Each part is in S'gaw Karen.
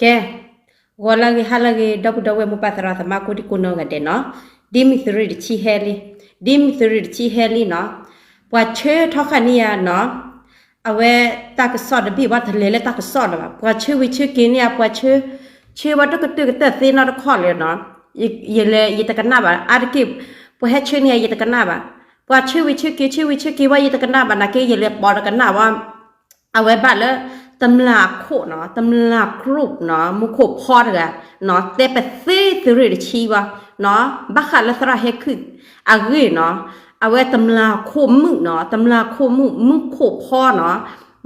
ကဲ, ဂီၤလၢအဂ့ၤ ဟါလၢအဂ့ၤ ဒီပုၢ်ဒီဝဲၢ်မိၢ်ပၢ်သရၣ်သမါကိးဒံကိးနီၢ်ဂၤဒဲးနီၤ, ဒ်မ့ၢ်သုးရ့ၣ်တဆံဟဲလံ, ဒ်မ့ၢ်သုးရ့ၣ်တဆံဟဲလံနီၤ, ပှၤဆၢထီၣ်ဃာ်န့ၢ်ယၤနီၤ, အဝဲတၢ်ကစီၣ်တဘ့ၣ်ဘၣ်တလဲၤလၢတၢ်ကစီၣ်လၢၤဘၣ်, ပှၤဆၢဝံၤဆၢက့ၤန့ၢ်ယၤ ပှၤဆၢ, ဆၢဘၣ်တကတၢၢ်ကတၢၢ်သ့နီတခီၣ်လၢၤနီၤ, ယလဲၤယတကနၣ်ဘၣ်, အါတက့ၢ်, ပှၤဟဲဆၢန့ၢ်ယၤယတကနၣ်ဘၣ်, ပှၤဆၢဝံၤဆၢက့ၤ ဆၢဝံၤဆၢက့ၤဝဲယတကနၣ်ဘၣ် နာ်က့ယလဲၤပိာ်တကနၣ်ဝဲ အဝဲဘၣ်လၢ တမျၢ်ခိၣ်နီၤ, တမျၢ် group နီၤ, မူခိၣ်ဖီတဂၤနီၤ, တဲပသ့သုးရ့ၣ်တဆံဘၣ်နီၤ, ဘၣ်ဃးလၢသရၣ်ဟဲခုၣ်အဂ့ၢ်နီၤ, အဝဲတမျၢ်ခိၣ်မုၣ်နီၤ, တမျၢ်ခိၣ်မုၣ် မူခိၣ်ဖီနီၤ,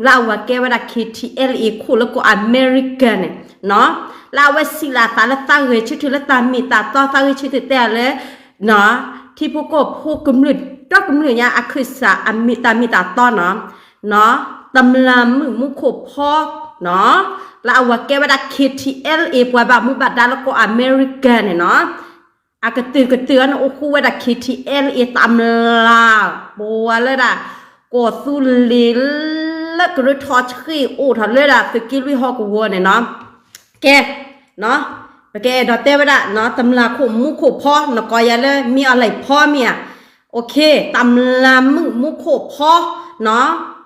လၢအဝဲကဲဝဲဒၣ် K T L A ခိၣ်လၢကီၢ်အမဲရကၤန့ၣ်နီၤ, လၢအဝဲစံးလီၤအသးလၢသးဂဲၤဆၢထၢၣ်လၢတၢ်မ့ၢ်တၢ်တီ သးဂဲၤဆၢထၢၣ်တဲအီၤလၢ ထံဖိကီၢ်ဖိကမျၢၢ်ဒီကမျၢၢ်ညါ အခၢၣ်စးအမ့ၢ်တၢ်မ့ၢ်တၢ်တီနီၤ, တမျၢ်မုၣ်မူခိၣ်ဖီနီၤ, လၢအဝဲကဲဝဲဒၣ် K T L A ပှၤဘၣ်မူဘၣ်ဒါလၢကီၢ်အမဲရကၤန့ၣ်နီၤ, အကတၢၢ်ကတၢၢ်အံၤန့ၣ် အိၣ်ဃူဝဲဒၣ် K T L A တမျၢ်, ပှၤလၢဒၣ် ကီၢ်သူလ့ၤလၢကရၢထီၣ်ဆှံအိၣ်ထီၣ်လၢဒၣ်သုးက့လွံၢ်ဟီၣ်ကဝီၤန့ၣ်နီၤ, ကဲ ပကအဲၣ်ဒိးတဲဝဲဒၣ်နီၤ, တမျၢ်ခိၣ်မူခိၣ်ဖီ နကိးယၤလၢမ့ၢ်အီၤလဲၣ်ဖီမ့ၢ်ဧါ, အိၣ်ခ့, တမျၢ်မုၣ်မူခိၣ်ဖီနီၤ,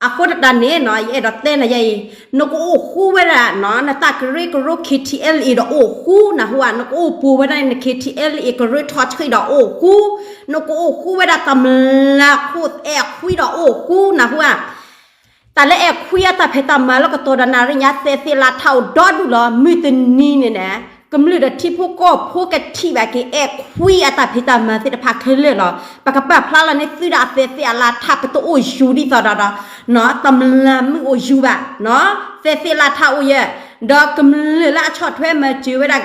အဃိသတးန့ၣ်နီၤ ယအဲၣ်ဒိးတဲနၤယၤအံၤ, နကအိၣ်ဃူဝဲဒၣ်နီၤ နတၢ်ကရၢကရိ K T L A ဒီးအိၣ်ဃူနၢ်ဟူဧါ, နကအိၣ်ပူၤဝဲဒၣ်န K T L A ကရၢထီၣ်ဆှံဒီးအိၣ်ဃူ, နကအိၣ်ဃူဝဲဒၣ်တမျၢ်ခိၣ်အဲၣ်ခွံဒီးအိၣ်ဃူနၢ်ဟူဧါ တၢ်လၢအဲၣ်ခွံအတၢ်ဖံးတၢ်မၤလၢကတီၢ်ဒီးနၣ်ရံၣ်ညါ သဲးသ့ၣ်လါထးအိၣ်ဒီဒူၣ်လီၤ. မုၢ်တနံၤန့ၣ်န့ၣ် ကမျၢၢ်ဒီးထံဖိကီၢ်ဖိကထံၣ်ဘၣ်က့ၤအဲၣ်ခွံအတၢ်ဖံးတၢ်မၤသ့ၣ်တဖၣ်ခဲလၢာ်လီၤ. ပကပာ်ဖျါလီၤန့ၢ်သုဒၣ်အသဲးသ့ၣ်အလါထး ပတအိၣ်ယူၤဒ်သိးဒီး တမျၢ်မုၣ်အိၣ်ယူၤဘၣ်, သဲးသ့ၣ်လါထးအိၣ်ယဲၢ်, ဒီးကမျၢၢ်လၢအဆီၣ်ထွဲမၤစၢၤဝဲဒၣ်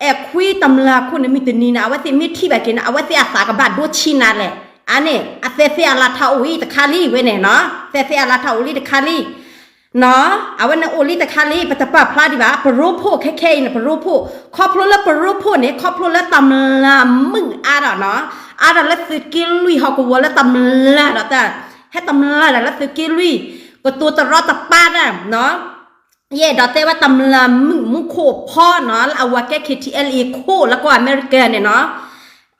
အဲၣ်ခွံတမျၢ်ခိၣ်န့ၣ် မုၢ်တနံၤန့ၣ် အဝဲသ့ၣ်မ့ၢ်ထံၣ်ဘၣ်က့ၤန့ၣ် အဝဲသ့ၣ်အသးကဘၣ်ဒိဆံးနၤလဲၣ်. အန့ၣ် အသဲးသ့ၣ်အလါထးအိၣ်ဝဲတခါလံဝဲန့ၣ်နီၤ, သဲးသ့ၣ်အလါထးအိၣ်လံတခါလံ အဝဲန့ၣ်အိၣ်လံတခါလံ ပတပာ်ဖျါဒံးဘၣ်, ပရိဖှိၣ်ခဲခဲအံၤန့ၣ် ပရိဖှိၣ်, ခီဖျိလၢပရိဖှိၣ်န့ၣ် ခီဖျိလၢတမျၢ်မုၣ်အါဒီးနီၤ, အါဒီးလၢသုးက့လွံၢ်ဟီၣ်ကဝီၤလၢတမျၢ်ဒီးတၢ်, ဟဲတမျၢ်ဒီးလၢသုးက့လွံၢ်, ကတိၤတရီတပါတၢ်နီၤ ယအဲၣ်ဒိးတဲဝဲတမျၢ်မုၣ်မူခိၣ်ဖီနီၤ လၢအဝၤကဲ K T L A ခိၣ်လၢကီၢ်အမဲရကၤန့ၣ်နီၤ,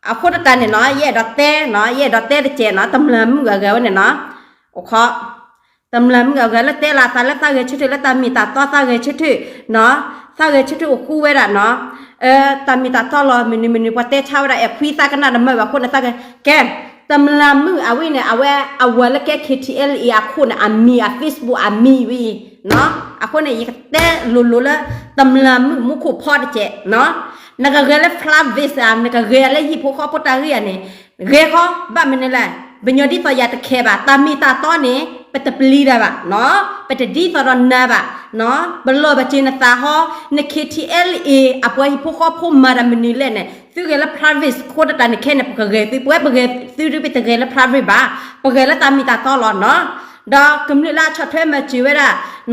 အဃိတကးန့ၣ်နီၤ ယအဲၣ်ဒိးတဲနီၤ ယအဲၣ်ဒိးတဲတကဲးနီၤ တမျၢ်မုၣ်အဂၤဝဲန့ၣ်နီၤ, အိၣ်ခီ တမျၢ်မုၣ်အဂၤလၢတဲလီၤအသးလၢသးဂဲၤဆၢထၢၣ်လၢတၢ်မ့ၢ်တၢ်တီ သးဂဲၤဆၢထၢၣ်နီၤ, သးဂဲၤဆၢထၢၣ်အိၣ်ဃူဝဲဒၣ်နီၤ, တၢ်မ့ၢ်တၢ်တီလီၤ မနုၤမနုၤ ပှၤတဲဆါဝဲဒၣ်အဲၣ်ခွံသးကနၣ်တမၢဘၣ်အဃိန့ၣ် သးဂဲၤ ကဲ တမျၢ်မုၣ်အဝဲန့ၣ် အဝဲအဝၤလၢကဲ K T L A အခိၣ်န့ၣ် အမံၤအ Facebook အမံၤဝဲအံၤနီၤ, အဃိန့ၣ် ယကတဲလိၤလိၤလၢ တမျၢ်မုၣ်မူခိၣ်ဖီတကဲးနီၤ, နကဂဲၤလၢ private ဧါ နကဂဲၤလၢဟံၣ်ဖိဃီဖိတၢ်ဂ့ၢ်ဧါန့ၣ် ဂဲၤဃီ ဘၣ်မနုၤလဲၣ်, ပညီဒ်သိးယၤတခဲဘၣ် တၢ်မ့ၢ်တၢ်တီန့ၣ် ပတပျံၤတၢ်ဘၣ်နီၤ, ပတဒ်သိးဒီးနၤဘၣ်နီၤ, ပလီၢ်ပစၢၤနသးဟီ, န K T L A အပှၤဟံၣ်ဖိဃီဖိမၤတၢ်မနုၤလဲၣ်န့ၣ် သုဂဲၤလၢ private ခိၣ်တတၢ်န့ၣ်ခဲန့ၣ် ပကဂဲၤသု ပဝဲပဂဲၤသုဒုး ပတဂဲၤလၢ private ဘၣ်, ပဂဲၤလၢတၢ်မ့ၢ်တၢ်တီလီၤနီၤ, ဒီးကမျၢၢ်လၢအဆီၣ်ထွဲမၤစၢၤဝဲဒၣ်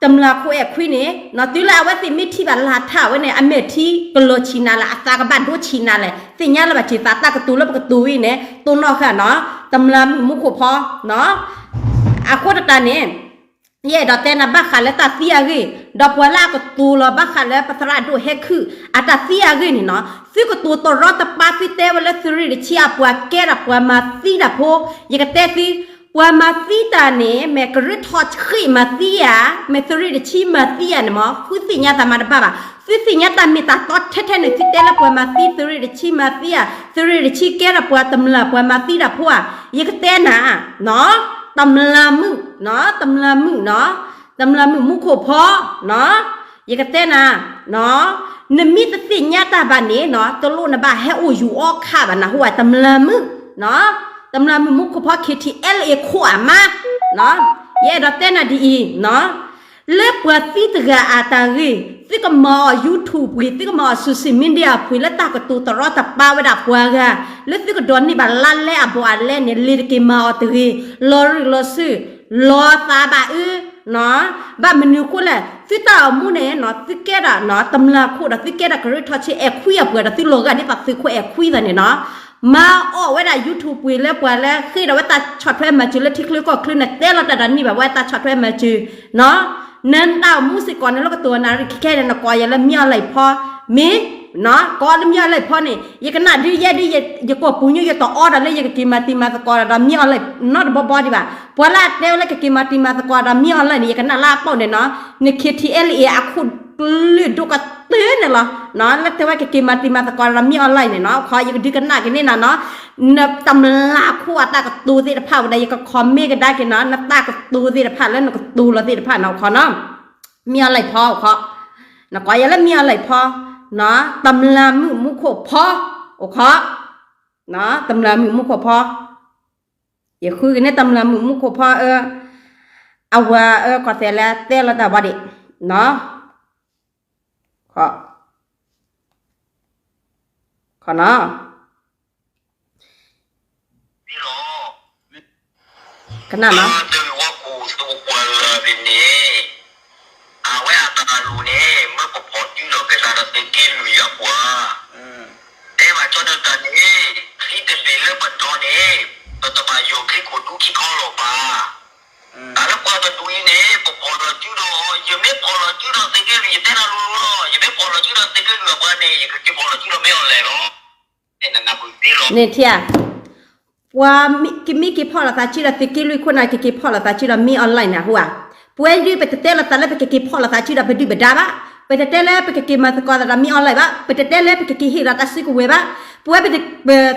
တမျၢ်ခိၣ်အဲၣ်ခွံန့ၣ်နီၤ, တုၤလၢအဝဲသ့ၣ်မ့ၢ်ထံၣ်ဘၣ်လါထးဝဲန့ၣ် အမဲာ်ထံကလီၤဆံးနၤလဲၣ်, အသးကဘၣ်ဒိဆံးနၤလဲၣ်, သ့ၣ်ညါလၢၤဘၣ်စၢၤသးတၢ်ကတိၤလၢပကတိၤဝဲန့ၣ် တိၢ်နီၣ်ဃာ်နီၤ, တမျၢ်မုၣ်မူခိၣ်ဖီနီၤ, အဃိတတၢ်န့ၣ် ယအဲၣ်ဒိးတဲနၤဘၣ်ဃးလၢတၢ်သံအဂ့ၢ်, ဒီးပှၤလၢအကတိၤလီၤဘၣ်ဃးလၢပသရၣ်ဒိၣ်ဟဲခုၣ် အတၢ်သံအဂ့ၢ်န့ၣ်နီၤ, သုကတိၤတရီတပါသုတဲဝဲလၢသုးရ့ၣ်တဆံအပှၤကဲဒီးပှၤမၤသံတၢ်ဖိ, ယကတဲသု, ပှၤမၤသံတၢ်န့ၣ် မ့ၢ်ကရၢထီၣ်ဆှံမၤသံဧါ, မ့ၢ်သုးရ့ၣ်တဆံမၤသံဧါန့ၣ်မ့ၢ် ဃုသ့ၣ်ညါသးမၤတဘၣ်ဘၣ်, သုသ့ၣ်ညါတၢ်မ့ၢ်တၢ်တီထဲထဲန့ၣ် သုတဲလၢပှၤမၤသံသုးရ့ၣ်တဆံမၤသံဧါ, သုးရ့ၣ်တဆံကဲဒီးပှၤတမျၢ်ပှၤမၤသံတၢ်ဖိဧါ, ယကတဲနၤ နီၤ, တမျၢ်မုၣ်, နီၤ, တမျၢ်မုၣ်, နီၤ, တမျၢ်မုၣ်မူခိၣ်ဖီ, နီၤ, ယကတဲနၤ, နီၤ, နမ့ၢ်တသ့ၣ်ညါတၢ်ဘၣ်န့ၣ် နီၤ, တလိၣ်နဘၣ်ဟဲအိၣ်ယူၤအီၣ်ခးဘၣ် နၢ်ဟူဧါ, တမျၢ်မုၣ်, နီၤ, တမျၢ်မုၣ်မူခိၣ်ဖီ K T L A ခိၣ်အမါ, နီၤ, ယအဲၣ်ဒိးတဲနၤဒ်အံၤ, နီၤ, လၢပှၤသံတဂၤအတၢ်ဂ့ၢ် သုကမၤအီၤ YouTube ပှ့ၤ သုကမၤအီၤ social media ပှ့ၤ လၢတၢ်ကတိၤတရီတပါဝဲဒၣ်ပှၤဂၤ, လၢသုကဒိးန့ၢ်ဘၣ်လါလဲအဘီၣ်အလဲန့ၣ် လ့ၤတက့ၤမၤအီၤတဂ့ၤ, လီၤရံၣ်လီၤဆူၣ်, လီၤသးဘၣ်အၢ, နီၤ, ဘၣ်မနုၤအဃိလဲၣ်, သုတၢ်အိၣ်မူန့ၣ် နီၤ, သုကဲဒၣ် နီၤ, တမျၢ်ခိၣ်ဒီး သုကဲဒၣ်ကရၢထီၣ်ဆှံအဲၣ်ခွံအပှၤဒီး သုလီၤဂာ်ဒ်သိးသုးခိၣ်အဲၣ်ခွံသးန့ၣ် နီၤ, မၤအီၣ်ဝဲဒၣ် YouTube ပှ့ၤ လၢပှၤလၢဃ့ဒီးဝဲတၢ်ဆီၣ်ထွဲမၤစၢၤလၢထံချၢကီၢ်ချၢန့ၣ် တဲလီၤတၢ်ဒီးန့ၢ်ဘၣ်ဝဲတၢ်ဆီၣ်ထွဲမၤစၢၤ, နီၤ, နတၢ်အိၣ်မူစ့ၢ်ကီးန့ၣ် လၢကတိၤနၣ်ရံၣ်ခဲခဲန့ၣ် နကိးယၤလၢမံအီၤလၢၢ်ဖီ, မ့ၢ်, ကိးလၢမံအီၤလၢၢ်ဖီန့ၣ် ယကနၣ်ဒုးယဲဒုး ယကိာ်ပူၤညိ ယတအီဒီးလၢယကက့ၤမၤတံၤမၤသကိးဒီးမံအီၤလၢၢ်နီတဘီဘီဒံးဘၣ်. ပှၤလၢအတဲဝဲလၢကက့ၤမၤတံၤမၤသကိးဒီးမံအီၤလၢၢ်န့ၣ် ယကနၣ်လၢအပိာ်န့ၣ်နီၤ, န K T L A အခိၣ်ကလုာ်ဒိၣ်ကတၢၢ်န့ၣ်လီၤ. လၢတဲဝဲကက့ၤမၤတံၤမၤသကိးဒီးမံအီၤလၢၢ်န့ၣ်နီၤ, ခီယကဒုးကနၣ်က့ၤန့ၢ်နၤနီၤ, နတမျၢ်ခိၣ်အတၢ်ကတိၤသ့ၣ်တဖၣ်ဝဲဒၣ် ယက comment ကဒါက့ၤနီၤ, နတၢ်ကတိၤသ့ၣ်တဖၣ်လၢနကတိၤလီၤသ့ၣ်တဖၣ်နီၤ ခီနီၤ, မံအီၤလၢၢ်ဖီအိၣ်ခီ, နကိးယၤလၢမံအီၤလၢၢ်ဖီ, တမျၢ်မုၣ်မူခိၣ်ဖီ, အိၣ်ခီ, တမျၢ်မုၣ်မူခိၣ်ဖီ, ယဃုက့ၤန့ၢ်တမျၢ်မုၣ်မူခိၣ်ဖီအၢ, အဝၤအၢ ကီၢ်သဲးလၢတဲလီၤတၢ်ဘီဒံး, နီၤ, ခီနီၤ ကနၣ်နီၤ, အဝဲအတၢ်လိၤန့ၣ် မ့ၢ်ပဖီၣ်တုၤဒီးကဲသးဒီးသုးက့လွံၢ်အပှၤ, တဲဘၣ်ကၠီဒၢတၢ်န့ၣ် ချံတဘ့ၣ်လၢပဒီန့ၣ် ပတဘၣ်ယိၣ်ချံခိၣ်ဒူခံခီလီၤဘၣ်. တၢ်လၢပှၤတဒူအံၤန့ၣ် ပဖီၣ်လီၤစုဒီး ယမ့ၢ်ဖီၣ်လီၤစုဒီးသုးက့လွံၢ် ယတဲနၤလိၤလိၤလီၤ, ယမ့ၢ်ဖီၣ်လီၤစုဒီးသုးက့လွံၢ်အပှၤန့ၣ် ယကက့ၤဖီၣ်လီၤစုဒီးမံအီၤလၢၢ်လီၤ. န့ၣ်ထံဧါ, ပှၤမ့ၢ်က့ၤဖီၣ်လိာ်သးစုဒီးသုးက့လွံၢ်ခိၣ်နၢ် ကက့ၤဖီၣ်လိာ်သးစုဒီးမံအီၤလၢၢ်န့ၣ် အဟူဧါ. ပဝဲဒုးပတတဲလိာ်သးလၢပကက့ၤဖီၣ်လိာ်သးစုဒီးပဒုၣ်ပဒါဘၣ်, ပတတဲလၢပကက့ၤမၤသကိးသးဒီးမံအီၤလၢၢ်ဘၣ်, ပတတဲလၢပကက့ၤဟ့ၣ်လီၤတၢ်စုကဝဲၤဘၣ်, ပဝဲပ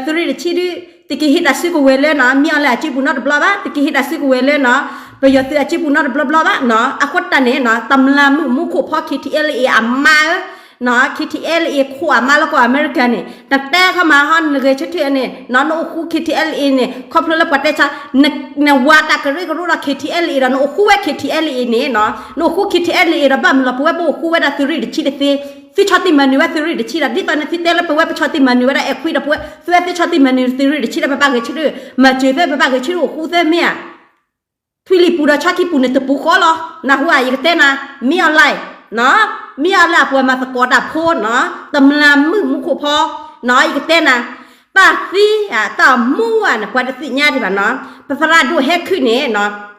သုးရ့ၣ်တဆံဒုး တက့ၤဟ့ၣ်တၢ်စုကဝဲၤလၢနီၤ မံအီၤလၢၢ်အစုပူၤနီတဘျီဘၣ်, တက့ၤဟ့ၣ်တၢ်စုကဝဲၤလၢနီၤ ပယီၤသုးအစုပူၤနီတဘျီဘျီဘၣ်နီၤ. အဃိတၢ်န့ၣ်နီၤ တမျၢ်မုၣ်မူခိၣ်ဖီ K T L A အမါဧၢ, နီၤ K T L A ခိၣ်အမါလၢကီၢ်အမဲရကၤန့ၣ် နတဲခီမးဟီ နဂဲၤဆၢထၢၣ်န့ၣ်နီၤ နအိၣ်ဃူ K T L A န့ၣ် ခီဖျိလၢပှၤတဲဆါ နဝၤတၢ်ကရၢကရိဒီး K T L A ဒီး နအိၣ်ဃူဝဲ K T L A န့ၣ်နီၤ နအိၣ်ဃူ K T L A ဒီး ဘၣ်မနုၤလီၤ ပဝဲပအိၣ်ဃူဝဲဒၣ်သုးရ့ၣ်တဆံတသ့, သုဆီၣ်တံၢ်မၤနၢၤဝဲသုးရ့ၣ်တဆံဒီး ဒ်သိးန့ၣ်သုတဲလၢပဝဲပဆီၣ်တံၢ်မၤနၢၤဝဲဒၣ်အဲၣ်ခွံဒီး ပဝဲသုဝဲသုဆီၣ်တံၢ်မၤနၢၤသုးရ့ၣ်တဆံဒီး ပဘၣ်ဂဲၤဆၢထၢၣ် မၤစၢၤသၢ ပဘၣ်ဂဲၤဆၢထၢၣ်အိၣ်ဃူသၢမ့ၢ်ဧါ. ထွံၣ်လံၣ်ပူၤဒီးဆီခံပူၤန့ၣ်တပူၤဃီလီၤ. နၢ်ဟူဧါ ယကတဲနၤ, မံအီၤလၢၢ်, မံအီၤလၢၢ်အပှၤမၤသကိးတၢ်ဖိနီၤ တမျၢ်မုၣ်မူခိၣ်ဖီနီၤ ယကတဲနၤ, တၢ်သံဧါ တၢ်မူဧါန့ၣ် ပှၤတသ့ၣ်ညါဒံးဘၣ်နီၤ. ပသရၣ်ဒိၣ်ဟဲခုၣ်န့ၣ်နီၤ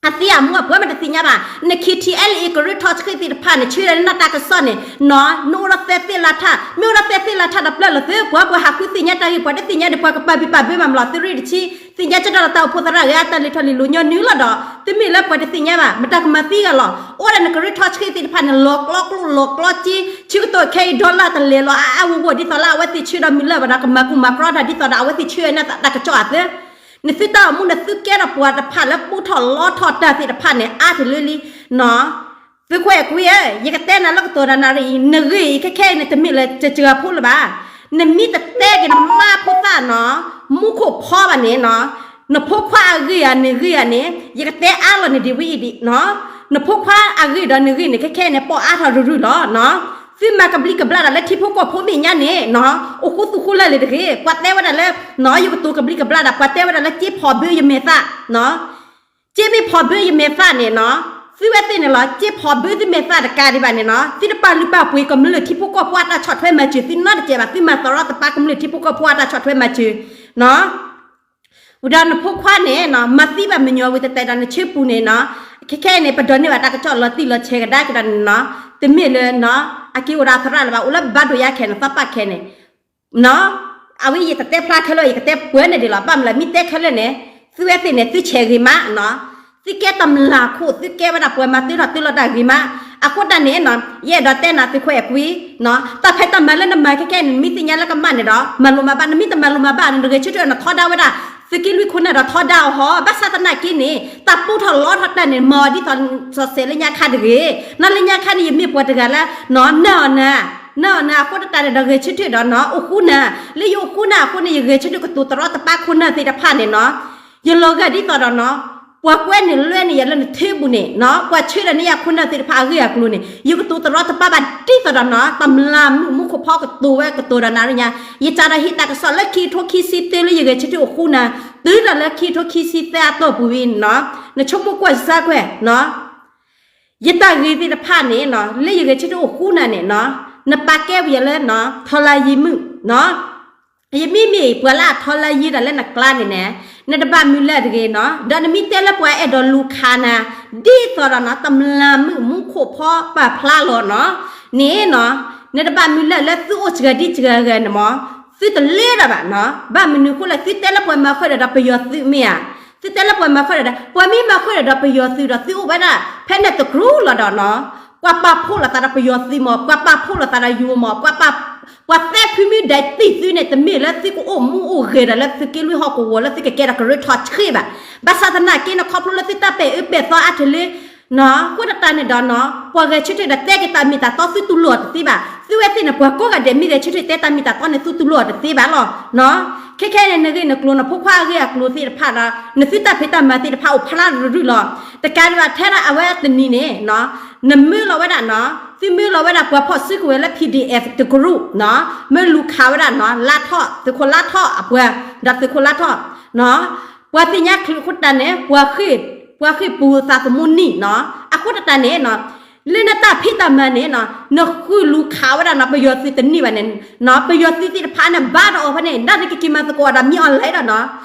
အသံအမူအပှၤမ့ၢ်တသ့ၣ်ညါဘၣ်, န K T L A ကရၢထီၣ်ဆှံသ့ၣ်တဖၣ်န့ၣ် ဆၢဒီးနတၢ်ကစီၣ်န့ၣ်နီၤ နအိၣ်ဒီးသဲသ့ၣ်လါထၣ်, မ့ၢ်အိၣ်ဒီးသဲသ့ၣ်လါထၣ်ဒီးပျၢ်လီၤသု, ပှၤပှၤဟးဃုသ့ၣ်ညါတၢ်ဂ့ၢ် ပှၤတသ့ၣ်ညါဒီး ပှၤကပာ်ဘံၣ်ပာ်ဘၢမၤမလီၤ သုးရ့ၣ်တဆံ, သ့ၣ်ညါကဒီးတၢ်အိၣ်ဖှိၣ်သရၣ်ဂ့ၤ အတၢ်လဲၤထီၣ်လဲၤလီၤညီနုၢ်လီၤဒီး တမ့ၢ်လၢပှၤတသ့ၣ်ညါဘၣ်, မတၤကမၤသံဂၤလီၤ. အိၣ်ဝဲဒၣ်နကရၢထီၣ်ဆှံသ့ၣ်တဖၣ်န့ၣ် လီၤကျီကျိလီၤကျီစ့, ဆၢကတီၢ်ခဲအံၤ dollar တလဲၤလီၤ အါအါဂီၢ်ဂီၢ် ဒ်သိးလၢအဝဲသ့ၣ်ဆၢဒီးမုၢ်လၢ်ဘၣ်ဒီး ကမၤကူမၤကြီတၢ် ဒ်သိးဒီးအဝဲသ့ၣ်ဆၢန့ၢ်တၢ်ကစီၣ်အသး နသုတၢ်အိၣ်မူန့ၣ် သုကဲထီၣ်ပှၤတဖၣ်လၢပူထီၣ်လီထီၣ်တၢ်သ့ၣ်တဖၣ်န့ၣ် အါတလၢလံနီၤ. သုးခိၣ်အဲၣ်ကွံဧၢ, ယကတဲနၤလၢကတိၤတၢ်နၣ်ရံၣ်အံၤ နဂ့ၢ်အံၤခဲခဲအံၤန့ၣ် တမ့ၢ်လၢစှၤဖိလၢၤဘၣ်. နမ့ၢ်တတဲက့ၤနမါဖိသၣ်နီၤ မူခိၣ်ဖီဘၣ်န့ၣ်နီၤ, နဖိခွါအဂ့ၢ်ဧါ နဂ့ၢ်ဧါန့ၣ် ယကတဲအါလီၤန့ၣ်ဒံးဝဲအံၤဒံးနီၤ. နဖိခွါအဂ့ၢ်ဒီးနဂ့ၢ်န့ၣ် ခဲခဲအံၤန့ၣ် ပိာ်အါထီၣ်ရုၢ်ရုၢ်လီၤနီၤ. သုမၤကဘျံးကဘျၣ်တၢ်လၢထံဖိကီၢ်ဖိမဲာ်ညါန့ၣ်နီၤ အိၣ်ဃူသူၣ်ဃူလၢာ်လံတဂ့ၤ. ပှၤတဲဝဲဒၣ်လၢ နီၤ ယကတိၤကဘျံးကဘျၣ်ဒၣ် ပှၤတဲဝဲဒၣ်လၢ စ့ဖီၣ်ဘၢယမဲာ်သၣ်နီၤ စ့မ့ၢ်ဖီၣ်ဘၢယမဲာ်သၣ်န့ၣ်နီၤ, သုဝဲသ့ၣ်န့ၣ်လီၤ စ့ဖီၣ်ဘၢသုမဲာ်သၣ်တကးဒံးဘၣ်န့ၣ်နီၤ, သုတပာ်လုၢ်ပာ်ပှ့ၤကမျၢၢ်ထံဖိကီၢ်ဖိအတၢ်ဆီၣ်ထွဲမၤစၢၤ သုနီတစဲးဘၣ်, သုမၤသရီတပါကမျၢၢ်ထံဖိကီၢ်ဖိအတၢ်ဆီၣ်ထွဲမၤစၢၤနီၤ. ဝံၤဒီးနဖိခွါန့ၣ်နီၤ မၤသံဘၣ်မညီဝံၤ တတဲဒီးနဆၢပူၤန့ၣ်နီၤ, ခဲခဲအံၤန့ၣ် ပဒိးန့ၢ်ဘၣ်တၢ်ကစီၣ်လီၤတံၢ်လီၤဆဲးကဒါက့ၤဒီးန့ၣ်နီၤ, တမ့ၢ်လၢနီၤ အက့ၤအိၣ်ဒီးအသရၣ်လၢၤဘၣ် အိၣ်လၢဘၣ်ဒိယါခဲန့ၣ် သီပၣ်ခဲန့ၣ် နီၤ, အဝဲယတတဲဖျါခဲလၢာ် ယကတဲပှဲၤန့ၣ်ဒံးလီၤ. ဘၣ်မနုၤလၢမ့ၢ်တဲခဲလၢာ်န့ၣ် သုဝဲသ့ၣ်န့ၣ် သုဆဲးဂ့ၤမးနီၤ, သုကဲတမျၢ်ခိၣ် သုကဲဝဲဒၣ်ပှၤမၤတ့ထီၣ်တ့လီၤတၢ်ဂ့ၤမး. အဃိတၢ်န့ၣ်နီၤ ယအဲၣ်ဒိးတဲနၤသုးခိၣ်အဲၣ်ကွံနီၤ, တၢ်ဖံးတၢ်မၤလၢနမၤခဲခဲန့ၣ် နမ့ၢ်သ့ၣ်ညါလၢကမၣ်န့ၣ်ဒီး မၤလိမၤဘၣ်, နမ့ၢ်တမၤလိမၤဘၣ်န့ၣ် နဂဲၤဆၢထၢၣ်နထီဒါဝဲဒၣ် သုးက့လွံၢ်ခိၣ်နၢ်ဒီးထီဒါအီၤဟီ, ဘၣ်ဆၣ်သနာ်က့န့ၣ် တၢ်ပူထီၣ်လီထီၣ်တၢ်န့ၣ် မၤအီၤဒ်သိးစီၤစဲးလၢညါခါတဂ့ၤ, နီၤလၢညါခါန့ၣ် ယမ့ၢ်ပှၤတဂၤလၢ နီၤ နာ်အီၤနၤ နာ်အီၤနၤ အဃိတၢ်န့ၣ်ဒီးဂဲၤဆၢထၢၣ်ဒီးနီၤ အိၣ်ဃူနၤ, လၢယအိၣ်ဃူနၤအဃိန့ၣ် ယဂဲၤဆၢထၢၣ်ကတိၤတရီတပါခိၣ်နၢ်သ့ၣ်တဖၣ်န့ၣ်နီၤ, ယလီၤဂာ်ဒ်သိးဒီးနီၤ ပှၤကွဲန့ၢ်လွဲန့ၢ်ယၤလၢနထၢပူၤန့ၣ်နီၤ, ပှၤဆၢဒီးန့ၢ်ယၤခိၣ်နၢ်သ့ၣ်တဖၣ်အဂ့ၢ်အကျိၤန့ၣ် ယကတိၤတရီတပါဘၣ်ဒ်သိးဒီးနီၤ တမျၢ်မုၣ်မူခိၣ်ဖီကတိၤဝဲကတိၤဒီးနၤရံၣ်ညါ, ယစးဒီးဟံးတၢ်ကစီၣ်လၢခံကထိခံဆံသၢလၢယဂဲၤဆၢထၢၣ်အိၣ်ဃူနၤ, တုၤဒၣ်လၢခံကထိခံဆံသၢအတီၢ်ပူၤဝံၤနီၤ, နဆိကမိၣ်ကွၢ်စၢ်ကွဲၢ်နီၤ ယတၢ်ဂ့ၤသ့ၣ်တဖၣ်န့ၣ်နီၤ လၢယဂဲၤဆၢထၢၣ်အိၣ်ဃူနၤန့ၣ်နီၤ, နပာ်ကဲဝဲယၤလၢနီၤ ထီလါယံၤမုၣ်နီၤ, ယမ့မ့ၢ်ပှၤလၢအထီလၢယ့ဒၣ်လၢနကျါန့ၣ်န့ၣ်, နတဘၣ်မုာ်လၢတဂ့ၤနီၤ, ဒီးနမ့ၢ်တဲလၢပှၤအဲၣ်ဒိးလူၤခးနၤ, ဒ်သိးဒီးနီၤ တမျၢ်မုၣ်မူခိၣ်ဖီပာ်ဖျါလီၤနီၤ, န့ၣ်နီၤ, နတဘၣ်မုာ်လၢလၢသုအိၣ်စှၤဒ်စှၤဂၤန့ၣ်မး, သုတလဲၤတၢ်ဘၣ်နီၤ, ဘၣ်မနုၤဃိလဲၣ် သုတဲလၢပှၤမၤဃုာ်ဒီးပယီၤသုးမ့ၢ်ဧါ, သုတဲလၢပှၤမၤဃုာ်ဒီး ပှၤမ့ၢ်မၤဃုာ်ဒီးပယီၤသုးဒီး သုအိၣ်ဝဲဒၣ် ဖဲန့ၣ်တကြူလီၤဒီးနီၤ ပှၤပာ်ဖှိၣ်လိာ်သးဒီးပယီၤသုးမး, ပှၤပာ်ဖှိၣ်လိာ်သးဒီးယိၤမး, ပှၤ ပှၤသဲဖုမ့ၢ်ဒဲးသံၣ်သုန့ၣ် တမ့ၢ်လၢသုကအိၣ်မူအိၣ်ဂဲၤဒီးလၢသုးက့လွံၢ်ဟီၣ်ကဝီၤလၢသုကကဲဒီးကရၢထီၣ်ဆှံဘၣ်. ဘၣ်ဆၣ်သနာ်က့န့ၣ် ခီဖျိလၢသုတၢ်ပဲာ်အၢပဲာ်သီအါတလၢ နီၤ, အဃိသတးန့ၣ်ဒီးနီၤ ပှၤဂဲၤဆၢထၢၣ်ဒီးတဲက့ၤတၢ်မ့ၢ်တၢ်တီ သုတူၢ်လိာ်အီၤတသ့ဘၣ်. သုဝဲသ့ၣ်န့ၣ် ပှၤကိးဂၤဒဲးမ့ၢ်ဂဲၤဆၢထၢၣ်တဲတၢ်မ့ၢ်တၢ်တီန့ၣ် သုတူၢ်လိာ်အီၤတသ့ဘၣ်လီၤနီၤ. ခဲခဲန့ၣ် နဂ့ၢ်နကျိၤ နဖိခွါအဂ့ၢ်အကျိၤသ့ၣ်တဖၣ်ဒီး နသုတၢ်ဖံးတၢ်မၤသ့ၣ်တဖၣ်အိၣ်ဖျါရုၢ်ရုၢ်လီၤ. တကးဒံးဘၣ်ထဲဒၣ်အဝဲတနံၤန့ၣ်နီၤ နမၢလီၤဝဲဒၣ်နီၤ သုမၢလီၤဝဲဒၣ်ပှၤဖီၣ်စုကဝဲၤလၢ PDF တကြူနီၤ, မၢလူၤခးဝဲဒၣ်နီၤ လါထီၣ် သုးခိၣ်လါထီၣ်အပှၤ ဒီးသုးခိၣ်လါထီၣ်နီၤ, ပှၤသ့ၣ်ညါချုးအဃိသတးန့ၣ် ပှၤဃ့ၢ် ပှၤဃ့ၢ်ပူၤသးသမူနံၣ်နီၤ, အဃိသတးန့ၣ်နီၤ လၢနတၢ်ဖံးတၢ်မၤန့ၣ်နီၤ နဃုလူၤခးဝဲဒၣ်နီၤ ပယီၤသုးတန့ၢ်ဘၣ်န့ၣ်နီၤ, ပယီၤသုးသ့ၣ်တဖၣ်န့ၣ် ဘါတအီၤဖဲန့ၣ် ဒၣ်နကက့ၤမၤသကိးဒီးမ့ၢ်အီၤလဲၣ်ဒီးနီၤ,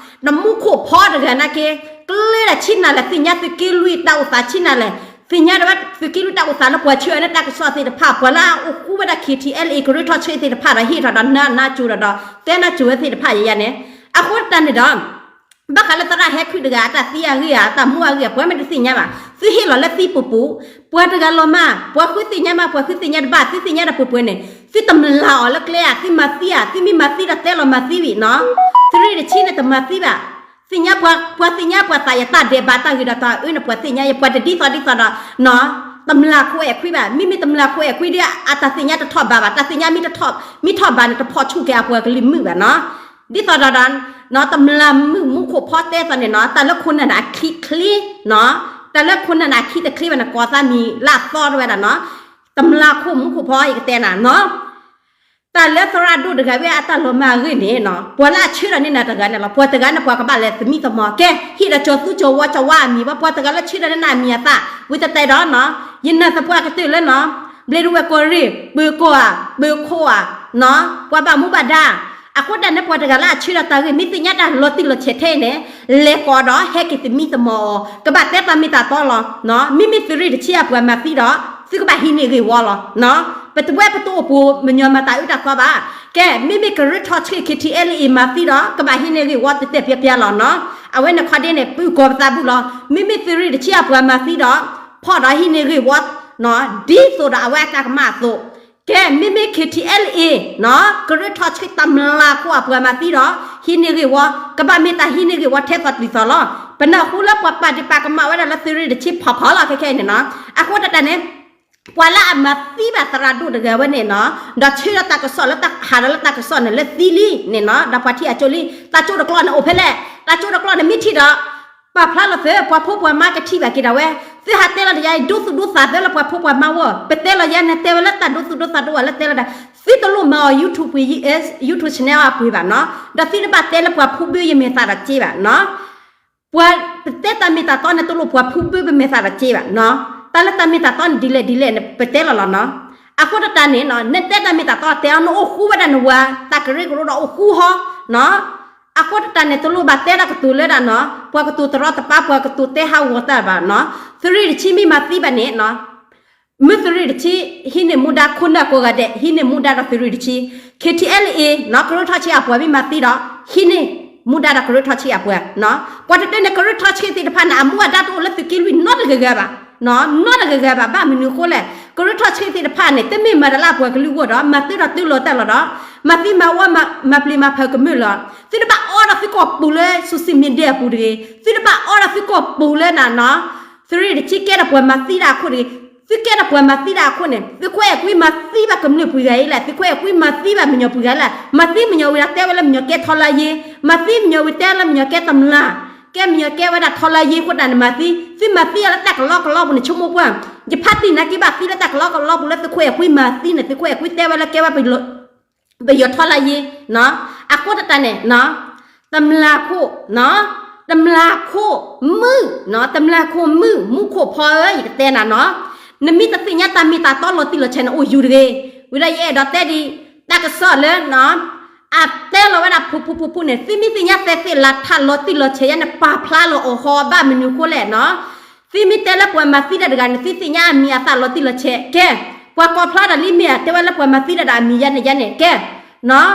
နမူခိၣ်ဖီတဂၤနာ်က့ ကျဲဒၣ်ဆံးနၤလဲၣ် သ့ၣ်ညါသုးက့လွံၢ်တၢ်အိၣ်သးဆံးနၤလဲၣ်, သ့ၣ်ညါဒၣ်ဝဲသုးက့လွံၢ်တၢ်အိၣ်သးလၢပှၤဆှၢအီၤန့ၣ်တၢ်ကစီၣ်သ့ၣ်တဖၣ် ပှၤလၢအအိၣ်ဃူဝဲဒၣ် ခ့ထံအလ်အ့ ကရၢထီၣ်ဆှံသ့ၣ်တဖၣ်ဒီး ဟ့ၣ်ထီၣ်ဒီးနၢနၢကၠိဒီး သဲနၢကၠိဝဲသ့ၣ်တဖၣ်ယၤန့ၣ်, အဃိသတးန့ၣ်ဒီး ဘၣ်ဃးလၢသရၣ်ဟဲခုၣ်တဂၤ အတၢ်သံအဂ့ၢ်ဧါ အတၢ်မူအဂ့ၢ်ဧါ ပှၤမ့ၢ်တသ့ၣ်ညါဘၣ်, သုဟ့ၣ်လီၤလၢသံပူၤပူၤ, ပှၤတဂၤလီၤမၢ် ပှၤဃုသ့ၣ်ညါမၢ် ပှၤဃုသ့ၣ်ညါတဘၣ် သုသ့ၣ်ညါတပှဲၤပှဲၤန့ၣ် သုတမျၢ်အီၤလၢကျဲဧါ သုမၤသံဧါ သုမ့ၢ်မၤသံဒီးတဲလီၤမၤသံဝံၤနီၤ, သုးရ့ၣ်တဆံန့ၣ်တမၤသံဘၣ်, သ့ၣ်ညါပှၤ ပှၤသ့ၣ်ညါပှၤသးယၤတၢ်ဒဲးဘးတၢ်ဂ့ၤဒီးတၢ်အၢန့ၣ် ပှၤသ့ၣ်ညါယၤ ပှၤတဒ်သိးဒ်သိးဒီးနီၤ, တမျၢ်ခိၣ်အဲၣ်ခွံဘၣ်, မ့မ့ၢ်တမျၢ်ခိၣ်အဲၣ်ခွံဒီး အတၢ်သ့ၣ်ညါတထီၣ်ဘးဘၣ်, တၢ်သ့ၣ်ညါမ့ၢ်တထီၣ် မ့ၢ်ထီၣ်ဘးန့ၣ် တဖီၣ်ဆူၣ်က့ၤအပှၤကလုာ်မုၣ်ဘၣ်နီၤ, ဒ်သိးဒီး နီၤ တမျၢ်မုၣ်မူခိၣ်ဖီတဲသိးန့ၣ်နီၤ တၢ်လၢခိၣ်နၢ်န့ၣ်အခံတချ့နီၤ, တၢ်လၢခိၣ်နၢ်န့ၣ်အခံတချ့ဘၣ်န့ၣ် ကိးသးမံၤလၢအသီတဝဲဒၣ်နီၤ, တမျၢ်ခိၣ်မူခိၣ်ဖီယကတဲနၤနီၤ, တၢ်လၢသရၣ်ဒိၣ်တဂၤဝဲအတၢ်လီၤမၢ်အဂ့ၢ်န့ၣ်နီၤ ပှၤလၢအဆှၢဒီးန့ၢ်နၤတဂၤန့ၣ်လီၤ, ပှၤတဂၤန့ၣ်ပှၤကဘၣ်လဲၤသမံသမိး ကဲ ဟ့ၣ်ဒီးကၠီၤသူကၠီၤဝီကၠီၤဝါအမံၤဘၣ်, ပှၤတဂၤလၢဆှၢဒီးန့ၢ်နၤအမံၤအသၣ် ဝံၤတတဲဒီးနီၤ, ယနာ်သပှၢ်ကတၢၢ်လၢနီၤ ဘျ့ဒဝဲၢ်ကီၢ်ရ့ၣ် ပၢၤကီၢ်ဧါ ပၢၤခိၣ်ဧါနီၤ ပှၤဘၣ်မူဘၣ်ဒါ အဃိတၢ်န့ၣ် ပှၤတဂၤလၢအဆှၢဒီးတၢ်ဂ့ၢ် မ့ၢ်သ့ၣ်ညါတၢ်လီၤတံၢ်လီၤဆဲးထဲအံၤန့ၣ် လဲၤကိးဒီးဟဲက့ၤသမံသမိးအီၤ ကဘၣ်တဲတၢ်မ့ၢ်တၢ်တီလီၤနီၤ, မ့မ့ၢ်သုးရ့ၣ်တဆံအပှၤမၤသံဒီး သုကဘၣ်ဟံးန့ၢ်ဂ့ၢ်ဝီလီၤနီၤ, ပတဝဲပတအိၣ်ပူၤမညီမၤတၢ်အုးတၢ်သီဘၣ်, ကဲ မ့မ့ၢ်ကရၢထီၣ်ဆှံ ခ့ထံအလ်အ့ မၤသံဒီး ကဘၣ်ဟံးန့ၢ်ဂ့ၢ်ဝီတဲတဲပျဲပျဲလီၤနီၤ, အဝဲန့ၣ်ခီဒ့န့ၣ် ပၢၤကီၤပသးဘူးလီၤ, မ့မ့ၢ်သုးရ့ၣ်တဆံအပှၤမၤသံဒီး ဖီၣ်ဒီးဟံးန့ၢ်ဂ့ၢ်ဝီနီၤ, ဒ်သိးဒီးအဝဲအတၢ်ကမၣ်အသိး ကဲ မ့မ့ၢ် ခ့ထံအလ်အ့ နီၤ ကရၢထီၣ်ဆှံတမျၢ်ခိၣ်အပှၤမၤသံဒီး ဟံးန့ၢ်ဂ့ၢ်ဝီ ကဘၣ်မ့ၢ်တၢ်ဟံးန့ၢ်ဂ့ၢ်ဝီထဲသိးတုၤသိးလီၤ. ပနၢ်ဟူလၢပှၤပာ်ဒ့ၣ်ပာ်ကမၣ်ဝဲဒၣ်လၢသုးရ့ၣ်တဆံဖီၣ်ဖီၣ်လီၤ ခဲခဲအံၤန့ၣ်နီၤ. အဃိတၢ်န့ၣ် ပှၤလၢအမၤသံဘၣ်သရၣ်ဒိၣ်တဂၤဝဲန့ၣ်နီၤ ဒီးဆှၢလၢတၢ်ကစီၣ်လၢတၢ်ဟးဒီးလၢတၢ်ကစီၣ်န့ၣ် လၢသံလံန့ၣ်နီၤ ဒီးပှၤထံၣ်အကၠိလံ တၢ်ကၠိတကျိာ်န့ၣ်အိၣ်ဖဲလဲၣ် တၢ်ကၠိတကျိာ်န့ၣ်မ့ၢ်ထံၣ်ဒီး ပာ်ဖျါလီၤသ့ ပှၤဖိပှၤမါကထံၣ်ဘၣ်က့ၤဒၣ်ဝဲ, သုဟးတဲလီၤတယါအံၤ ဒိသူၣ်ဒိသးသၢလၢပှၤဖိပှၤမါဝဲ, ပတဲလီၤယဲန့ၣ် တဲဝဲလၢတၢ်ဒိသူၣ်ဒိသးတအိၣ်လၢတဲလီၤဒၣ်, သုတလိၣ်မၤအီၤ YouTube ပူၤ YouTube channel အပူၤဘၣ်နီၤ, ဒီးသုတဘၣ်တဲလၢပှၤဖူဘၢယမဲာ်သးဒီးက့ဘၣ်နီၤ. ပှၤပတဲတၢ်မ့ၢ်တၢ်တီန့ၣ် တလိၣ်ပှၤဖူဘၢပမဲာ်သးဒီးက့ဘၣ်နီၤ. တၢ်လၢတၢ်မ့ၢ်တၢ်တီန့ၣ် ဒ်လဲၣ်ဒ်လဲၣ်န့ၣ် ပတဲလီၤလီၤနီၤ. အဃိတၢ်န့ၣ်နီၤ နတဲတၢ်မ့ၢ်တၢ်တီတဲအီၤ နအိၣ်ဃူဝဲဒၣ်နဝၤ တၢ်ကရၢကရိဒီးအိၣ်ဃူဟီနီၤ. အဃိတၢ်န့ၣ် တလိၣ်ဘၣ်တဲတၢ်ကတိၤလၢဒၣ်နီၤ ပှၤကတိၤတရီတပါ ပှၤကတိၤတဲဟးဂီၤတၢ်ဘၣ်နီၤ. သုးရ့ၣ်တဆံမ့ၢ်မၤသံဘၣ်န့ၣ်နီၤ မ့ၢ်သုးရ့ၣ်တဆံ ဟံးန့ၢ်မူဒါ ခိၣ်နၢ်ကိးဂၤဒဲး ဟံးန့ၢ်မူဒါဒီးသုးရ့ၣ်တဆံ ခ့ထံအလ်အ့ နီၤ ကရၢထီၣ်ဆှံအပှၤမ့ၢ်မၤသံဒီး ဟံးန့ၢ်မူဒါဒီးကရၢထီၣ်ဆှံအပှၤနီၤ. ပှၤတတဲန့ၣ် ကရၢထီၣ်ဆှံသ့ၣ်တဖၣ်န့ၣ် အမူအဒါတအိၣ်လၢသုးက့လွံၢ်နီတဂၤဂၤဘၣ်နီၤ နီတဂၤဂၤဘၣ်. ဘၣ်မနုၤအဃိလဲၣ် ကရၢထီၣ်ဆှံသ့ၣ်တဖၣ်န့ၣ် တမ့ၢ်မၤတၢ်လၢအပှၤကလုာ်အဂီၢ်ဒီး မၤတၢ်ဒီးတၢ်လီၤတၢ်လီၤဒီး မၤသံမၤဝီ မၤပျံၤမၤဖုးကမၢၢ်လီၤ. သုတဘၣ်အီဒီးသုကိာ်ပူၤလၢ social media အပူၤတဂ့ၤ, သုတဘၣ်အီဒီးသုကိာ်ပူၤလၢနၤနီၤ သုးရ့ၣ်တဆံကဲဒီးပှၤမၤသံတၢ်အခိၣ်တဂ့ၤ, သုကဲဒီးပှၤမၤသံတၢ်အခိၣ်န့ၣ် သုးခိၣ်အဲၣ်ကွံမၤသံဘၣ်ကမျၢၢ်ပှၤဂၤအံၤလဲၣ်, သုးခိၣ်အဲၣ်ကွံမၤသံဘၣ်မံၤညီပှၤဂၤလဲၣ်, မၤသံမံၤညီဝံၤဒီးတဲဝဲလၢမံၤညီကဲထီလါယ့, မၤသံမံၤညီဝံၤတဲလၢမံၤညီကဲတမျၢ်, ကဲမံၤညီကဲဝဲဒၣ်ထီလါယ့အဃိတၢ်န့ၣ်မၤသံ, သုမၤသံအီၤလၢတၢ်ကလီကလီပူၤန့ၣ် ဆိကမိၣ်ကွၢ်, ယဖါတံၢ်နာ်က့ဘၣ်သံလၢတၢ်ကလီကလီပူၤလၢသုးခိၣ်အဲၣ်ကွံမၤသံန့ၣ် သုးခိၣ်အဲၣ်ကွံတဲဝဲလၢကဲဝဲ ပယီၤထီလါယ့နီၤ. အဃိတၢ်န့ၣ် တမျၢ်ခိၣ်, တမျၢ်ခိၣ်မုၣ်, တမျၢ်ခိၣ်မုၣ် မူခိၣ်ဖီဧၢ ယကတဲနၤနီၤ, နမ့ၢ်တသ့ၣ်ညါတၢ်မ့ၢ်တၢ်တီလီၤတံၢ်လီၤဆဲးန့ၣ် အိၣ်ယူၤတဂ့ၤ. ဝံၤဒီးယအဲၣ်ဒိးတဲဒံး တၢ်ကစီၣ်လၢ အတဲလီၤဝဲဒၣ်ဖုဖုဖုဖုန့ၣ် သုမ့ၢ်သ့ၣ်ညါသဲးသ့ၣ်လၤထးလီၤတံၢ်လီၤဆဲးယါန့ၣ် ပာ်ဖျါလီၤအီၤဃီ ဘၣ်မနုၤအဃိလဲၣ်နီၤ. သုမ့ၢ်တဲလၢပှၤမၤသံတၢ်တဂၤန့ၣ် သုသ့ၣ်ညါအမံၤအသးလီၤတံၢ်လီၤဆဲး ကဲ, ပှၤကိးဖျါတၢ်လံမ့ၢ်ဧါ တဲဝဲလၢပှၤမၤသံတၢ်ဒီးအမံၤယါန့ၣ်ယါန့ၣ် ကဲ, နီၤ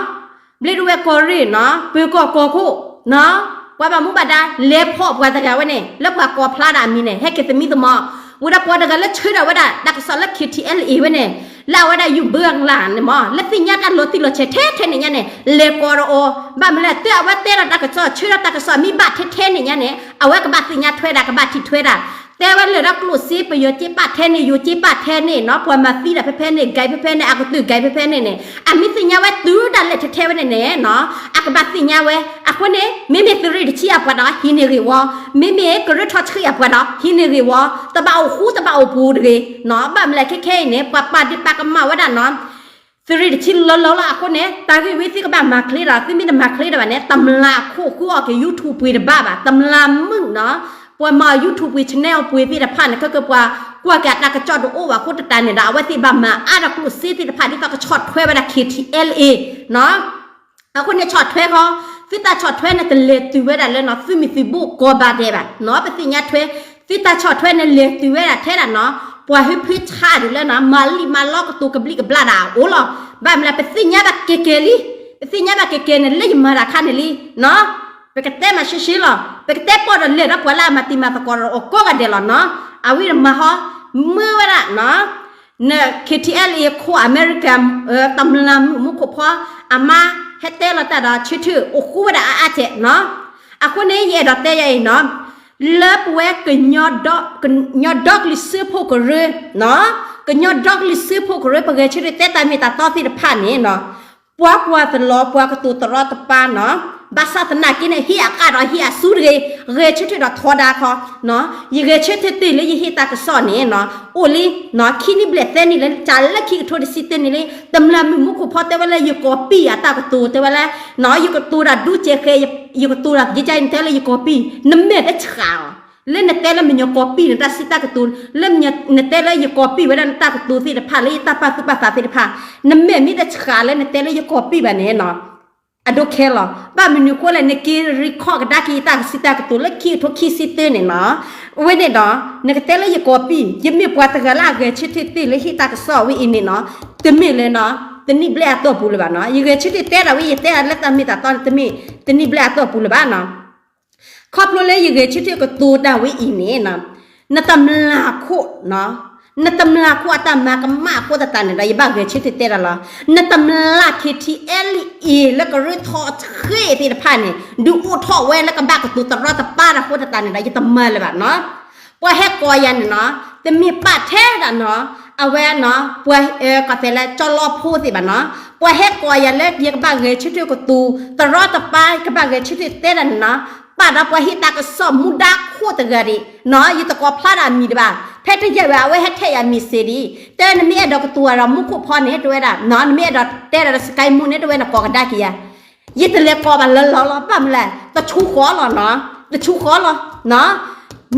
ဘျ့ဒဝဲၢ်ကီၢ်ရ့ၣ်နီၤ ပၢၤကီၢ်ကီၢ်ခိၣ်နီၤ ပှၤဘၣ်မူဘၣ်ဒါ လဲၤဖီၣ်ပှၤတဂၤဝဲန့ၣ် လၢပှၤကိးဖျါတၢ်အမံၤန့ၣ် ဟဲက့ၤသမံသမိး, ဝံၤဒီးပှၤတဂၤလၢဆှၢဒၣ်ဝဲဒၣ် တၢ်ကစီၣ်လၢ ခ့ထံအဲလ်အ့ဝဲန့ၣ် လၢအဝဲဒၣ်ယူၢ်ဘၢအကျါန့ၣ်မး လၢသ့ၣ်ညါတၢ်လီၤတံၢ်လီၤဆဲးထဲထဲန့ၣ်ညါန့ၣ် လဲၤကိးဒီးအီၤ ဘၣ်မနုၤလဲၣ် တၢ်အဝဲတဲဒီးတၢ်ကစီၣ် ဆှၢဒီးတၢ်ကစီၣ်မ့ၢ်ဘၣ်ထဲထဲန့ၣ်ညါန့ၣ် အဝဲကဘၣ်သ့ၣ်ညါထွဲဒၣ် ကဘၣ်ထံၣ်ထွဲဒၣ် တဲဝဲလၢာ်ဒီးကျိၣ်စ့ ပယီၤစ့ပာ်ထဲန့ၣ် ယိၤစ့ပာ်ထဲန့ၣ်နီၤ ပှၤမၤသံတၢ်ဖဲဖဲန့ၣ် ဂဲၤဖဲဖဲန့ၣ် အကတၢၢ်ဂဲၤဖဲဖဲန့ၣ်န့ၣ် အမ့ၢ်သ့ၣ်ညါဝဲတုၤဒၣ်လဲာ်ထဲထဲဝဲန့ၣ်န့ၣ်နီၤ အကဘၣ်သ့ၣ်ညါဝဲ အဃိန့ၣ် မ့မ့ၢ်သုးရ့ၣ်တဆံအပှၤဒီး ဟံးန့ၢ်ဂ့ၢ်ဝီ, မ့မ့ၢ်ကရၢထီၣ်ဆှံအပှၤဒီး ဟံးန့ၢ်ဂ့ၢ်ဝီ, တဘၣ်အိၣ်ဃူတဘၣ်အိၣ်ပူၤတဂ့ၤနီၤ ဘၣ်မနုၤလဲၣ်ခဲခဲအံၤန့ၣ် ပှၤပာ်ဒ့ၣ်ပာ်ကမၣ်ဝဲဒၣ်နီၤ သုးရ့ၣ်တဆံလီၤလီၤလီၤ အဃိန့ၣ် တၢ်ဂ့ၢ်ဝဲသုကဘၣ်မၤချ့ဒီး သုမ့ၢ်တမၤချ့ဒီးဘၣ်န့ၣ် တမျၢ်ခိၣ်ဃုအီၣ်က့ၤ YouTube ပှ့ၤတဘၣ်ဘၣ် တမျၢ်မုၣ်နီၤ ပှၤမၤအီၤ YouTube ပှ့ၤ channel ပှ့ၤသ့ၣ်တဖၣ်န့ၣ် ခဲကပှၤ ကွၢ်က့ၤအတၢ်ကစီၣ်တအိၣ်ဘၣ်အဃိသတးန့ၣ်ဒီး အဝဲသ့ၣ်ဘၣ်မၤအါဒီးကျိၣ်စ့သ့ၣ်တဖၣ် ဒ်သိးကဆီၣ်ထွဲဝဲဒၣ် ခ့ထံအဲလ်အ့နီၤ အဃိန့ၣ်ဆီၣ်ထွဲဃီ, သုတၢ်ဆီၣ်ထွဲန့ၣ် တလဲၤတုၤဝဲဒၣ်လၢနီၤ သုးမုၢ်သံၣ်ဘိၣ်ကီးဘါဒဲးဘၣ်နီၤ ပသ့ၣ်ညါထွဲ, သုတၢ်ဆီၣ်ထွဲန့ၣ် လဲၤတုၤဝဲဒၣ်ထဲဒၣ်နီၤ ပှၤဟုဖၢဆါဒုးလၢနီၤ မၤလံၣ်မၤလီကတိၤကဘျံးကဘျၣ်ဒၣ်အအိၣ်လီၤ. ဘၣ်မနုၤလဲၣ် ပသ့ၣ်ညါဘၣ်ကဲကဲလံ, ပသ့ၣ်ညါဘၣ်ကဲကဲန့ၣ် လၢယမၤတၢ်ခါန့ၣ်လံနီၤ ပကတဲမၤရှဲရှဲလီၤ, ပကတဲပီၣ်ဒီးလဲၤဒီးပှၤလၢအမၤတံၤမၤသကိးဒီးအီၤကိးဂၤဒဲးလီၤနီၤ. အဝဲမၤဟီ, မ့ၢ်ဝဲဒၣ်နီၤ န ခ့ထံအဲလ်အ့ ခိၣ်အမဲရကၤ တမျၢ်မုၣ်မူခိၣ်ဖီ အမါ ဟဲတဲလီၤတၢ်ဒီး ဆၢထၢၣ်အိၣ်ဃူဝဲဒၣ်အါအါထဲနီၤ. အဃိန့ၣ် ယအဲၣ်ဒိးတဲယၤအံၤနီၤ လၢပဝဲ ကညီဒီကလုာ်စၢဖှိၣ်ကရၢ, ကညီဒီကလုာ်စၢဖှိၣ်ကရၢ ပဂဲၤဆၢထၢၣ်တဲတၢ်မ့ၢ်တၢ်တီသ့ၣ်တဖၣ်န့ၣ်နီၤ ပှၤကွၢ်တလီၤ ပှၤကတိၤတရီတပါနီၤ, ဘၣ်ဆၣ်သနာ်က့န့ၣ် ဟ့ၣ်အကါဒီးဟ့ၣ်အစူတဂ့ၤ, ဂဲၤဆၢထၢၣ်ဒီးထီဒါခီ, ယဂဲၤဆၢထၢၣ်တ့ၢ်လၢယဟ့ၣ်တၢ်ကစီၣ်န့ၣ်နီၤ အိၣ်လံ, ခံနံၣ်ဘျဲၣ်သၢနံၣ်လၢ ကလၢခံကထိတဆံတၢနံၣ်လံ, တမျၢ်မုၣ်မူခိၣ်ဖီတဲဝဲလၢယကီၢ်ပံၢ်အတၢ်ကတိၤတဲဝဲလၢ, ယကတိၤတၢ်ဒူကဲးဃဲ, ယကတိၤတၢ်ယကနတဲလၢယကီၢ်ပံၢ်, နမဲာ်တဆှးအီၤ လၢနတဲလၢမညီကီၢ်ပံၢ်နတၢ်စံးတၢ်ကတိၤ, လၢနတဲလၢယကီၢ်ပံၢ်ဝဲဒၣ်နတၢ်ကတိၤသ့ၣ်တဖၣ် လၢယတၢ်ပာ်သူၣ်ပာ်သးသ့ၣ်တဖၣ်, နမဲာ်မ့ၢ်တဆှးလၢနတဲလၢယကီၢ်ပံၢ်ဘၣ်န့ၣ်နီၤ, အဒိခဲလီၤ. ဘၣ်မနုၤဃိလဲၣ် နက့ၤ record ကဒါက့ၤယတၢ်စံးတၢ်ကတိၤလၢခံကထိခံဆံတၢန့ၣ်နီၤ, အဝဲန့ၣ်ဒီး နကတဲလၢယကီၢ်ပံၢ်, ယမ့ၢ်ပှၤတဂၤလၢအဂဲၤဆၢထၢၣ်တ့ၢ်လၢဟ့ၣ်တၢ်ကစီၣ်ဝဲအံၤန့ၣ်နီၤ, တမ့ၢ်လၢ တနံၣ်ဘျဲၣ်အတီၢ်ပူၤလၢၤဘၣ်နီၤ, ယဂဲၤဆၢထၢၣ်တဲဒၣ်ဝဲ ယတဲဒၣ်လၢတၢ်မ့ၢ်တၢ်တီန့ၣ် တမ့ၢ်တနံၣ်ဘျဲၣ်အတီၢ်ပူၤလၢၤဘၣ်နီၤ ခီဖျိလၢယဂဲၤဆၢထၢၣ်ကတိၤတၢ်ဝဲအံၤန့ၣ်, နတမျၢ်ခိၣ်, နတမျၢ်ခိၣ်အတၢ်မၤကမၣ်အဃိသတးန့ၣ်ဒီး ယဘၣ်ဂဲၤဆၢထၢၣ်တဲဒၣ်လီၤ. နတမျၢ် ခ့ထံအဲလ်အ့ လၢကရၢထီၣ်ဆှံသ့ၣ်တဖၣ်န့ၣ် ဒုးအိၣ်ထီၣ်ဝဲလၢကဘၣ်ကတိၤတရီတပါတၢ်အဃိသတးန့ၣ်ဒီး ယတမၤလၢၤဘၣ်နီၤ. ပှၤဟဲကိးယၤန့ၣ်နီၤ, တမ့ၢ်ပာ်ထဲဒၣ်နီၤ, အဝဲနီၤ, ပှၤကီၢ်သဲးလၢကၠီလီဖိသ့ၣ်ဘၣ်နီၤ, ပှၤဟဲကိးယၤလၢယကဘၣ်ဂဲၤဆၢထၢၣ်ကတိၤ တရီတပါ ကဘၣ်ဂဲၤဆၢထၢၣ်တဲဒၣ်န့ၣ်နီၤ, ပာ်ဒီးပှၤဟ့ၣ်တၢ်ကစီၣ်မူဒါခိၣ်တဂၤဒံးနီၤ, ယတကိးဖျါဒၣ်အမံၤဒံးဘၣ်, ဖဲတယဲၢ်ဝဲ အဝဲဟဲထဲယၤမံၤစ့ၢ်ဒံး, တဲနမ့ၢ်အဲၣ်ဒိးကတိၤဒီးမူခိၣ်ဖီန့ၣ် တဲဝဲဒၣ်, နမ့ၢ်အဲၣ်ဒိးတဲဒၣ်ဒီး စကဲမူန့ၣ် တဲဝဲနကိးကဒါက့ၤယၤ ယတလဲၤကိးဘၣ်လၢလီၤလီၤ ဘၣ်မနုၤလဲၣ် တဆူဃီလီၤနီၤ, တဆူဃီလီၤ.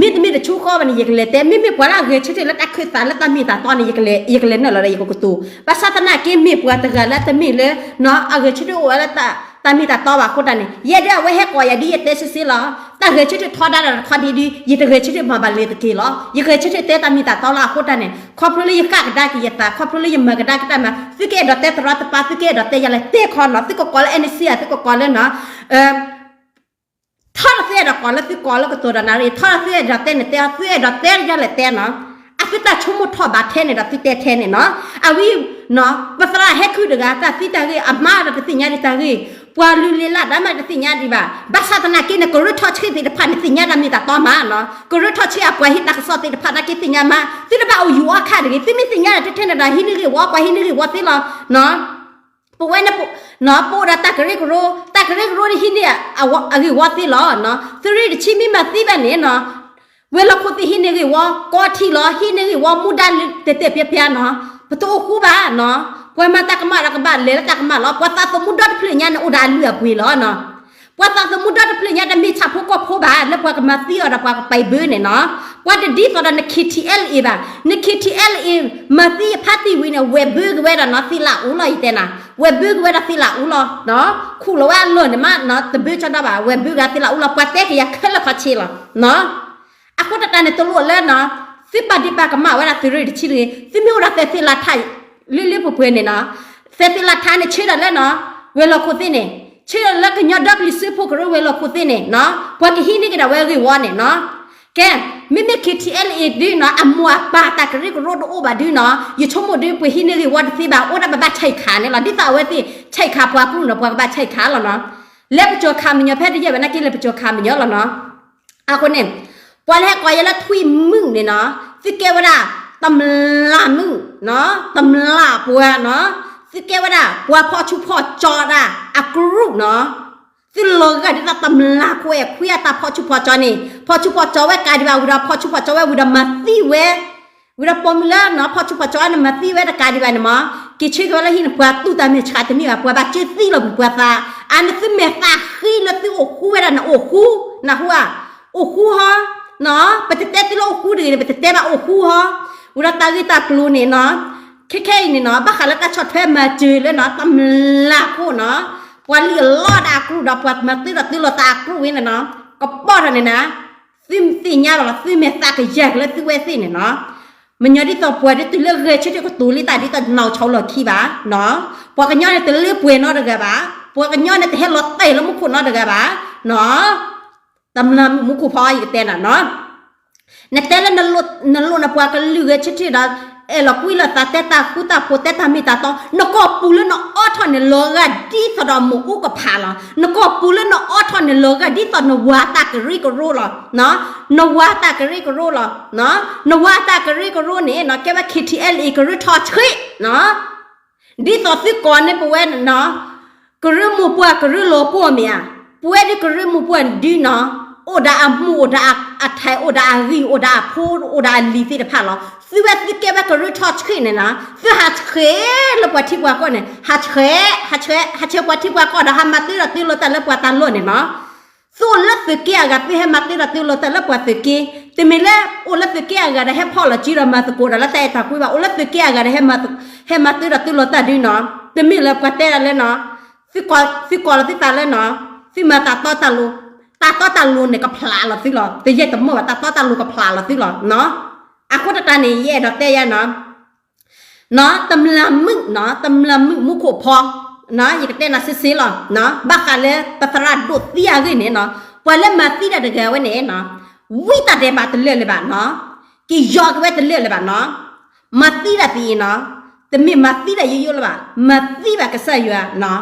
မ့တမ့ၢ်တဆူဃီဘၣ်န့ၣ် ယကလဲၤတဲ, မ့မ့ၢ်ပှၤလၢအဂဲၤဆၢထၢၣ်လၢတၢ်ခၢၣ်သးလၢတၢ်မ့ၢ်တၢ်တီန့ၣ် ယကလဲၤနုာ်လီၤဒီးယကကတိၤ, ဘၣ်ဆၣ်သနာ်က့မ့ၢ်ပှၤတဂၤလၢတမ့ၢ်လၢ အဂဲၤဆၢထၢၣ်အိၣ်ဝဲလၢတၢ်မ့ၢ်တၢ်တီဘၣ်အဃိတၢ်န့ၣ် ယဲဒၣ်အဝဲဟဲကိးယၤဒ်ယတဲစ့ၢ်စ့ၢ်လီၤ, တၢ်ဂဲၤဆၢထၢၣ်ထီဒါဒီးတခီဒ်ဒ် ယတဂဲၤဆၢထၢၣ်မၤဘၣ်လဲၤတက့ၢ်လီၤ, ယဂဲၤဆၢထၢၣ်တဲတၢ်မ့ၢ်တၢ်တီလီၤအဃိတၢ်န့ၣ် ခီဖျိလၢယဃၣ်ကဒါက့ၤယသး ခီဖျိလၢယမၤကဒါက့ၤတၢ်မၤ သုကအဲၣ်ဒိးတဲတရီတပါ သုကအဲၣ်ဒိးတဲယၤလဲၣ် တဲခီနီၤ, သုကကိးလၢ NCA သုကကိးလၢနီၤ ထီၣ်ဒီးသုအဲၣ်ဒိးကိးလၢသုကိးလၢကတိၤဒီးနၣ်ရံၣ်, ထီၣ်ဒီးသုအဲၣ်ဒိးတဲန့ၣ်တဲအီၤ, သုအဲၣ်ဒိးတဲယၤလဲၣ်တဲနီၤ, အသုတၢ်ဆိကမိၣ်ထီၣ်ဘးထဲန့ၣ်ဒီးသုတဲထဲန့ၣ်နီၤ, အဝဲ ပသရၣ်ဟဲခုၣ်တဂၤ တၢ်သံတၢ်ဂ့ၢ် အမါဒီးတသ့ၣ်ညါဒံးတၢ်ဂ့ၢ်, ပှၤလုၢ်လ့ၤလၢ်ဒၣ်မးတသ့ၣ်ညါဒံးဘၣ်, ဘၣ်ဆၣ်သနာ်က့န့ၣ် ကရၢထီၣ်ဆှံသ့ၣ်တဖၣ်န့ၣ် သ့ၣ်ညါတၢ်မ့ၢ်တၢ်တီမးနီၤ, ကရၢထီၣ်ဆှံအပှၤဟ့ၣ်တၢ်ကစီၣ်သ့ၣ်တဖၣ်နာ်က့သ့ၣ်ညါမး, သုတဘၣ်အိၣ်ယူၤအီၣ်ခၣ်တဂ့ၤ, သုမ့ၢ်သ့ၣ်ညါဒီးထဲထဲန့ၣ်ဒီး ဟံးန့ၢ်ဂ့ၢ်ဝီ ပှၤဟံးန့ၢ်ဂ့ၢ်ဝီသ့လီၤ ပဝဲန့ၣ် ပအိၣ်ဒီးတၢ်ကရၢကရိ, တၢ်ကရၢကရိန့ၣ်ဟံးန့ၢ်အဂ့ၢ်ဝီသ့လီၤ. သုးရ့ၣ်တဆံမ့ၢ်မၤသံဘၣ်န့ၣ်နီၤ, ဝဲၤလီၢ်ခိၣ်သ့ၣ်ဟံးန့ၢ်ဂ့ၢ်ဝီ, ကီထံလီၤ ဟံးန့ၢ်ဂ့ၢ်ဝီမူဒါလၢတဲာ်တဲာ်ဖျါဖျါနီၤ, ပတအိၣ်ဃူဘၣ်နီၤ, ပှၤမၤတၢ်ကမၣ်ဒီးကဘၣ်လဲၤလၢတၢ်ကမၣ်လီၤ, ပှၤသးသမူဒီတဖျၢၣ်ညါန့ၣ်အိၣ်ဒီးအလုၢ်အပှ့ၤလီၤနီၤ ပှၤသးသမူဒီတဖျၢၣ်ညါတမ့ၢ်ဆၣ်ဖိကီၢ်ဖိဘၣ် လၢပှၤကမၤသံအီၤဒီးပှၤကပာ်ဘၢန့ၣ်နီၤ, ပှၤတဒ်သိးဒီးန ခ့ထံအဲလ်အ့ ဘၣ်, န ခ့ထံအဲလ်အ့ မၤသံယဖါတံၢ်ဝံၤန့ၣ် ဝဲၢ်ဘၢက့ၤဝဲဒၣ်နီၤ သံလၢအအိၣ်လီၤ ယတဲနၤ ဝဲဘုက့ၤဝဲဒၣ်သ့လးအူလီၤ, ခူၣ်လီၤဝဲအလီၢ်န့ၣ်မး တဘုကၠီဒီးဘၣ်, ဝဲဘုက့ၤသ့လးအူလီၤ, ပှၤတဲက့ၤယၤခဲလၢာ်ခဲဆ့လီၤ. အဃိသတးန့ၣ် တလိၣ်လၢ သုပာ်ဒ့ၣ်ပာ်ကမၣ်ဝဲဒၣ်သုးရ့ၣ်တဆံတဂ့ၤ, သုမ့ၢ်အိၣ်ဒီးသဲးသ့းလးထး လၢလၢပှဲၤပှဲၤန့ၣ်နီၤ, သဲးသ့းလးထးန့ၣ် ဆၢဒီးလၢနီၤ, ဝဲၤလီၢ်ခိၣ်သ့ၣ်န့ၣ်, ဆၢဒီးလၢကညီဒီကလုာ်စၢဖှိၣ်ကရၢဝဲၤလီၢ်ခိၣ်သ့ၣ်န့ၣ်နီၤ, ပှၤကဟံးန့ၢ်က့ၤဒၣ်ဝဲဂ့ၢ်ဝီန့ၣ်နီၤ. ကဲ, မ့မ့ၢ် KTLA ဒုနီၤ အမိၢ်အပၢ်တၢ်ကရၢကရိတအိၣ်ဘၣ်ဒုနီၤ, ယဆိကမိၣ်ဒုပှၤဟံးန့ၢ်ဂ့ၢ်ဝီတသ့ဘၣ်, အိၣ်ဒၣ်ဘၣ်ဘၣ်ဆဲးခးန့ၣ်လီၤ. ဒ်သိးအဝဲသ့ၣ် ဆဲးခးပှၤကရူၢ်နီၤ, ပှၤကဘၣ်ဆဲးခးလီၤနီၤ. လၢပကၠီၤခးမညီဖဲတယဲၢ်ဘၣ်နာ်က့ လၢပကၠီၤခးမညီလီၤနီၤ. အဃိန့ၣ်, ပှၤလၢဟဲကိးယဲလၢထွံၣ်မုၣ်န့ၣ်နီၤ, သုကဲဝဲဒၣ် တမျၢ်မုၣ်, တမျၢ်ပှၤနီၤ, သုကဲဝဲဒၣ် ပှၤဖီၣ်ဆူၣ်ဖီၣ်ကၠီတၢ်အကရူၢ်နီၤ, သုလီၤဂာ်ဒ်သိးတမျၢ်ခိၣ်အဲၣ်ခွံအတၢ်ဖီၣ်ဆူၣ်ဖီၣ်ကၠီန့ၣ်, ဖီၣ်ဆူၣ်ဖီၣ်ကၠီဝဲကးဒံးဘၣ်ဝံၤဒီး ဖီၣ်ဆူၣ်ဖီၣ်ကၠီဝဲဝံၤဒီးမၤသံဝဲ ဝံၤဒီးပိာ်မုၣ်လၢနီၤ ဖီၣ်ဆူၣ်ဖီၣ်ကၠီန့ၣ် မၤသံဝဲတကးဒံးဘၣ်န့ၣ်မး, က့ၤဆၢက့ၤဝဲလၢဟံၣ်န့ၣ် ပှၤတူၢ်တၢ်မဲာ်ဆှးတန့ၢ်ဘၣ်, ပှၤဘၣ်ကၢသံလီၤပှၤသး, အန့ၣ်သုမဲာ်သးဃံလၢသုအိၣ်ဃူဝဲဒၣ်န့ၣ် အိၣ်ဃူ, နၢ်ဟူဧါ, အိၣ်ဃူဟီ, ပတတဲသုလၢအိၣ်ဃူတဂ့ၤန့ၣ် ပတတဲဘၣ်အိၣ်ဃူဟီ, ဝံၤဒီးတၢ်ဂ့ၢ်တၢ်ကျိၤန့ၣ်နီၤ, ခဲခဲအံၤန့ၣ်နီၤ ဘၣ်ဃးလၢတၢ်ဆီၣ်ထွဲမၤစၢၤလၢနီၤ တမျၢ်ခိၣ်နီၤ, ပှၤလံၣ်အလီၢ်ဒၣ်အကရူၢ်ဒီး ပှၤမၤသံဒီးသုလိာ်သးအကရူၢ်ဝဲန့ၣ်နီၤ, ကပိာ်ထီၣ်န့ၣ်နၤ သုသ့ၣ်ညါလီၤလီၤ သုမဲာ်သးကယၤက့ၤလၢသုဝဲသ့ၣ်န့ၣ်နီၤ, မညီဒ်သိးပှၤဒ်တုၤလၢဂဲၤဆၢထၢၣ်ကတိၤလံတၢ်ဒ်သိးနၤအိၣ်ဆီလီၢ်ခံဘၣ်နီၤ, ပှၤကညီန့ၣ်တလၢပှဲၤနီတဂၤဘၣ်, ပှၤကညီန့ၣ်တဟဲလီၤတဲာ်လၢမူခိၣ်နီတဂၤဘၣ်နီၤ, တမျၢ်မုၣ်မူခိၣ်ဖီယကတဲနၤနီၤ, နတဲလၢ နလိၣ်နပှၤကလုာ်ဂဲၤဆၢထၢၣ်ဒီး အဲၣ်လီၤကွံလီၤသး တဲတၢ်ဃူတၢ်ဖိး တဲတၢ်မ့ၢ်တၢ်တီ, နကိာ်ပူၤလၢနအိးထီၣ်န့ၣ် လီၤဂာ်ဒ်သိးဒီးမိၢ်အူကဖးလီၤ, နကိာ်ပူၤလၢနအိးထီၣ်န့ၣ် လီၤဂာ်ဒ်သိးနဝၤတၢ်ကရၢကရိလီၤ, နဝၤတၢ်ကရၢကရိလီၤ, နဝၤတၢ်ကရၢကရိန့ၣ်နီၤ ကဲဝဲ KTLA ကရၢထီၣ်ဆှံနီၤ ဒ်သိးသုကိးန့ၢ်ပဝဲနီၤ, ကရၢမိၢ်ပှၢ်ကရၢလီၤပှီၢ်မ့ၢ်ဧါ, ပဝဲဒ်ကရၢမိၢ်ပှၢ်ဒုနီၤ, အိၣ်ဒီးအမူၣ် အိၣ်ဒီးအထဲး အိၣ်ဒီးအဂံၢ် အိၣ်ဒီးအဖိ အိၣ်ဒီးအလံၤသ့ၣ်တဖၣ်လီၤ. သုဝဲသုကဲဝဲကရၢထီၣ်ဆှံန့ၣ်နီၤ, သုဟးဆှဲးလၢပှၤထံပှၤကီၢ်န့ၣ် ဟးဆှဲး, ဟးဆှဲး, ဟးဆှဲးပှၤထံပှၤကီၢ်ဒီး ဟးမၤတ့ၢ်ဒီးတ့ၢ်လိာ်တၢ်လၢပှၤတၢ်လီၢ်န့ၣ်နီၤ သုအိၣ်လၢသုးက့အဂၤ သုဟဲမၤတ့ၢ်ဒီးတ့ၢ်လိာ်တၢ်လၢပှၤသုးက့, တမ့ၢ်လၢအိၣ်လၢသုးက့အဂၤဒီး ဟဲဖီၣ်လီၤစုဒီးမၤသကိးဒီးလၢတၢ်အဲၣ်တၢ်ကွံဘၣ်, အိၣ်လၢသုးက့အဂၤဒီး ဟဲမၤတ့ၢ်ဒီးတ့ၢ်လိာ်တၢ်ဒုနီၤ, တမ့ၢ်လၢပှၤတဲဒၣ်လၢနီၤ, သုကိးလီၤသုသးလၢနီၤ, သုမၤတၢ်တီတၢ်လိၤ, တၢ်တီတၢ်လိၤန့ၣ် ကဖျးလီၤသုလီၤ, တယဲၢ်တမီၢ်ဘၣ် တၢ်တီတၢ်လိၤကဖျးလီၤသုလီၤ. အဃိသတးန့ၣ် ယအဲၣ်ဒိးတဲယၤနီၤ နီၤ တမျၢ်မုၣ်နီၤ တမျၢ်မုၣ်မူခိၣ်ဖီ, ယကတဲနၤစ့စ့လီၤ, ဘၣ်ဃးလၢပသရၣ်ဒိၣ်သံအဂ့ၢ်န့ၣ်နီၤ, ပှၤလၢမၤသံတၢ်တဂၤဝဲန့ၣ်နီၤ, ဝံတၢ်ဒဲးဘးတလၢာ်လၢၤဘၣ်နီၤ, က့ၤယီၤက့ၤဝဲတလၢာ်လၢၤဘၣ်နီၤ, မၤသံတၢ်သံအံၤနီၤ, တမ့ၢ်မၤသံတၢ်ယိယိလၢၤဘၣ်, မၤသံဘၣ်ကစၢ်ယွၤနီၤ,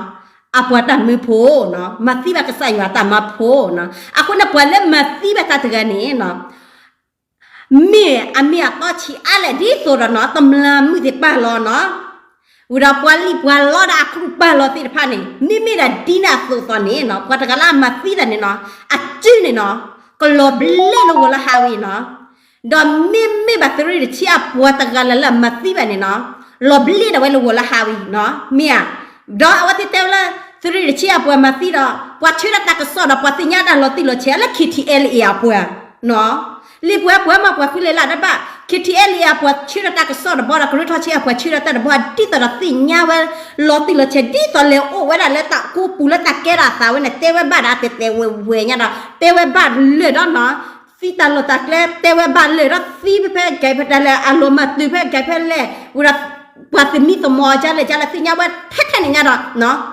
အပှၤတၢ်မၢဖိနီၤ, မၤသံဘၣ်ကစၢ်ယွၤတၢ်မၢဖိနီၤ, အဃိန့ၣ် ပှၤလၢမၤသံဘၣ်တၢ်တဂၤန့ၣ်နီၤ မ့ၢ်အမ့ၢ်အတီဆံးအါလဲၣ် ဒ်သိးဒီးနီၤ တမျၢ်မုၣ်သ့ၣ်ပာ်လီၤနီၤ, ဝံၤဒီးပှၤလံၣ်ပှၤလီဒီးအကရူၢ်ပာ်လီၤသ့ၣ်တဖၣ်န့ၣ် မ့မ့ၢ်ဒၣ်ဒ်န့ၣ်အသိးသိးန့ၣ်နီၤ ပှၤတဂၤလၢအမၤသံတၢ်န့ၣ်နီၤ အစုန့ၣ်နီၤ ကလီၤဘျ့လၢဂီၤလၢဟါဝံၤနီၤ, ဒီးမ့မ့ၢ်ဘၣ်သုးရ့ၣ်တဆံအပှၤတဂၤလၢ်လၢအမၤသံဘၣ်န့ၣ်နီၤ လီၤဘျ့ဒၣ်ဝဲလၢဂီၤလၢဟါဝံၤနီၤ မ့ၢ်ဧါ, ဒီးအဝဲသ့ၣ်တဲဝဲလၢ သုးရ့ၣ်တဆံအပှၤမၤသံဒီး ပှၤဆၢထၢၣ်တၢ်ကစီၣ်ဒီး ပှၤသ့ၣ်ညါတၢ်လီၤတံၢ်လီၤဆဲးလၢ KTLA အပှၤ နီၤ, လံာ်ပှၤပှၤမၤပှၤဃုလဲၤလၢတဘၣ် KTLA အပှၤဆၢထၢၣ်တၢ်ကစီၣ်တဘီဒီး ကရၢထီၣ်ဆှံအပှၤဆၢထၢၣ်တၢ်တဘီ ဒ်သိးဒီးသ့ၣ်ညါဝဲ လီၤတံၢ်လီၤဆဲး ဒ်သိးလဲၤအိၣ်ဝဲဒၣ်လၢတၢ်ကိးပူၤလၢတၢ်ကဲထီၣ်အသးဝဲန့ၣ် တဲဝဲဘၣ်ဒီးတဲတဲဝဲဝဲညါဒီး တဲဝဲဘၣ်လၢာ်ဒီးနီၤ သံတၢ်လီၢ်တၢ်ကျဲ တဲဝဲဘၣ်လၢာ်ဒီးသံဖဲဖဲကဲဖဲဒၣ်လဲာ် အလီၤမၢ်တုၤဖဲကဲဖဲလဲၣ် ဝံၤဒီး ပှၤသမံသမိးအီၤဒ်လဲၣ်ဒ်လဲၣ် သ့ၣ်ညါဝဲထဲထဲန့ၣ်ညါဒီး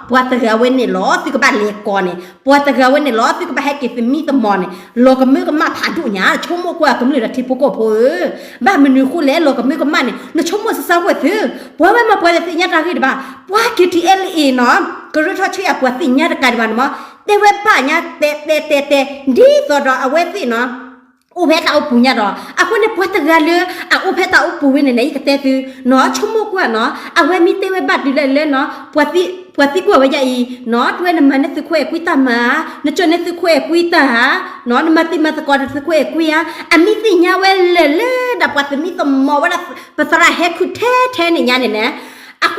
ပှၤတဂၤဝဲန့ၣ်လီၤ သုကဘၣ်လဲၤကိးန့ၣ် ပှၤတဂၤဝဲန့ၣ်လီၤ သုကဘၣ်ဟဲက့ၤသမံသမိးန့ၣ် လီၤကမၢကမၣ်ဖးဒိၣ်ညါ ဆိကမိၣ်ကွၢ်ကမျၢၢ်ဒီးထံဖိကီၢ်ဖိဧၢ, ဘၣ်မနုၤဃိလဲၣ် လီၤကမၢကမၣ်န့ၣ် နဆိကမိၣ်စၢ်စၢ်ဝဲသု ပှၤဝဲမၤပှၤတသ့ၣ်ညါတၢ်ဂ့ၢ်တဘၣ် ပှၤ KTLA နီၤ ကရၢထီၣ်ဆှံအပှၤသ့ၣ်ညါတကးဒံးဘၣ်န့ၣ်မး တဲဝဲဘၣ်ညါ တဲတဲတဲတဲ ဒ်သိးဒီးအဝဲသ့ၣ်နီၤ အိၣ်ဖဲတၢ်အိၣ်ပူၤညါဒီး အဃိန့ၣ် ပှၤတဂၤလၢ အအိၣ်ဖဲတၢ်အိၣ်ပူၤဝဲန့ၣ်န့ၣ် ယကတဲသု နီၤ ဆိကမိၣ်ကွၢ်နီၤ အဝဲမ့ၢ်တဲဝဲဘၣ်တုၤလဲၣ်လၢနီၤ ပှၤသံကွၢ်ဝဲဒ်အံၤ နီၤ တဲဝဲနမၤန့ၢ်သုးခိၣ်အဲၣ်ကွံတၢ်မၤဧါ နကၠီၣ်န့ၢ်သုးခိၣ်အဲၣ်ကွံတၢ်ဧါ နီၤ နမၤသံမၤသကိးဒီးသုးခိၣ်အဲၣ်ကွံဧါ အမ့ၢ်သ့ၣ်ညါဝဲလၢာ်လၢာ်ဒီး ပှၤသမံသမိးဝဲဒၣ် ပသရၣ်ဟဲခုထဲထဲန့ၣ်ညါန့ၣ်န့ၣ်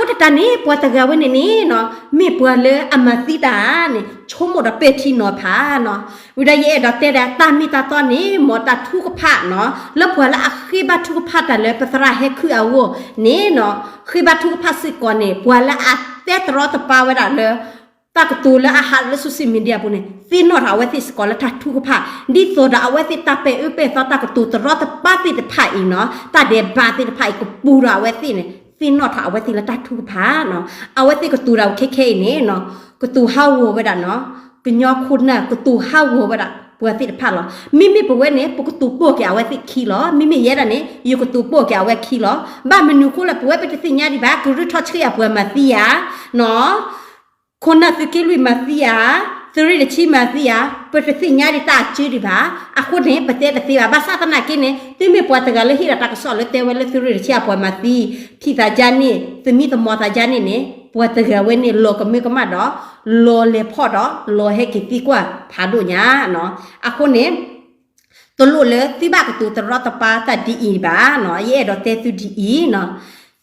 အဃိတၢ်န့ၣ် ပှၤတဂၤဝဲန့ၣ်န့ၣ်နီၤ မ့ၢ်ပှၤလၢအမၤသံတၢ်န့ၣ် ဆိကမိၣ်ဒီးပဲာ်ထံနီၤဖးနီၤ. ဝံၤဒီးယအဲၣ်ဒိးတဲဒၣ် တၢ်မ့ၢ်တၢ်တီန့ၣ် မ်တၢ်ထုကဖၣ်နီၤ လၢပှၤလၢအဃ့ဘါထုကဖၣ်တၢ်လၢပသရၣ်ဟဲခုၣ်အဂီၢ်န့ၣ်နီၤ ဃ့ဘါထုကဖၣ်စ့ၢ်ကီးန့ၣ် ပှၤလၢအတဲတရီတပါဝဲဒၣ်လၢ တၢ်ကတိၤလၢအဟးလၢ social media အပူၤန့ၣ် သ့ၣ်နီၣ်ထီၣ်အဝဲသ့ၣ်စ့ၢ်ကီးလၢတၢ်ထုကဖၣ် ဒ်သိးဒီးအဝဲသ့ၣ်တၢ်ပဲာ်အၢပဲာ်သီတၢ်ကတိၤတရီတပါသ့ၣ်တဖၣ်အံၤနီၤ တၢ်ဒဲးဘးသ့ၣ်တဖၣ်အံၤ ကပူၤဒီးအဝဲသ့ၣ်န့ၣ် သ့ၣ်နီၣ်ထီၣ်အဝဲသ့ၣ်လၢတၢ်ထုကဖၣ်နီၤ. အဝဲသ့ၣ်ကတိၤတၢ်ခဲခဲအံၤန့ၣ်နီၤ ကတိၤဟးဂီၤဝဲဒၣ်နီၤ ကညီခိၣ်နၢ် ကတိၤဟးဂီၤဝဲဒၣ်ပှၤသ့ၣ်တဖၣ်လီၤ. မ့မ့ၢ်ပဝဲန့ၣ် ပကတိၤပိာ်က့ၤအဝဲသ့ၣ်ခံလီၤ. မ့မ့ၢ်ယဲဒၣ်န့ၣ် ယကတိၤပိာ်က့ၤအဝဲခံလီၤ. ဘၣ်မနုၤအဃိလဲၣ် ပဝဲပတသ့ၣ်ညါဒံးဘၣ် ကရူၢ်ထီၣ်ဆှံအပှၤမၤသံဧါနီၤ ခိၣ်နၢ်သုးက့လွံၢ်မၤသံဧါ, သုးရ့ၣ်တဆံမၤသံဧါ, ပတသ့ၣ်ညါဒံးတၢ်အကၢဒံးဘၣ်. အဃိန့ၣ် ပတဲတသ့ဘၣ်. ဘၣ်ဆၣ်သနာ်က့န့ၣ် သုမ့ၢ်ပှၤတဂၤလၢဟ့ၣ်ဒီးတၢ်ကစီၣ်လၢတဲဝဲလၢသုးရ့ၣ်တဆံအပှၤမၤသံ, ဖံးသးဒ်န့ၣ် သမံသမိးသးဒ်န့ၣ်န့ၣ် ပှၤတဂၤဝဲန့ၣ် လီၤကမၢကမၣ်ဒီး လီၤလဲၤဖီၣ်ဒီး လီၤဟဲက့ၤသံကွၢ်ဖးဒိၣ်ညါနီၤ. အဃိန့ၣ် တလိၣ်လၢသုဘၣ်ကတိၤတရီတပါတၢ်ဒ်အံၤဘၣ်နီၤ. ယအဲၣ်ဒိးတဲသုဒ်အံၤနီၤ,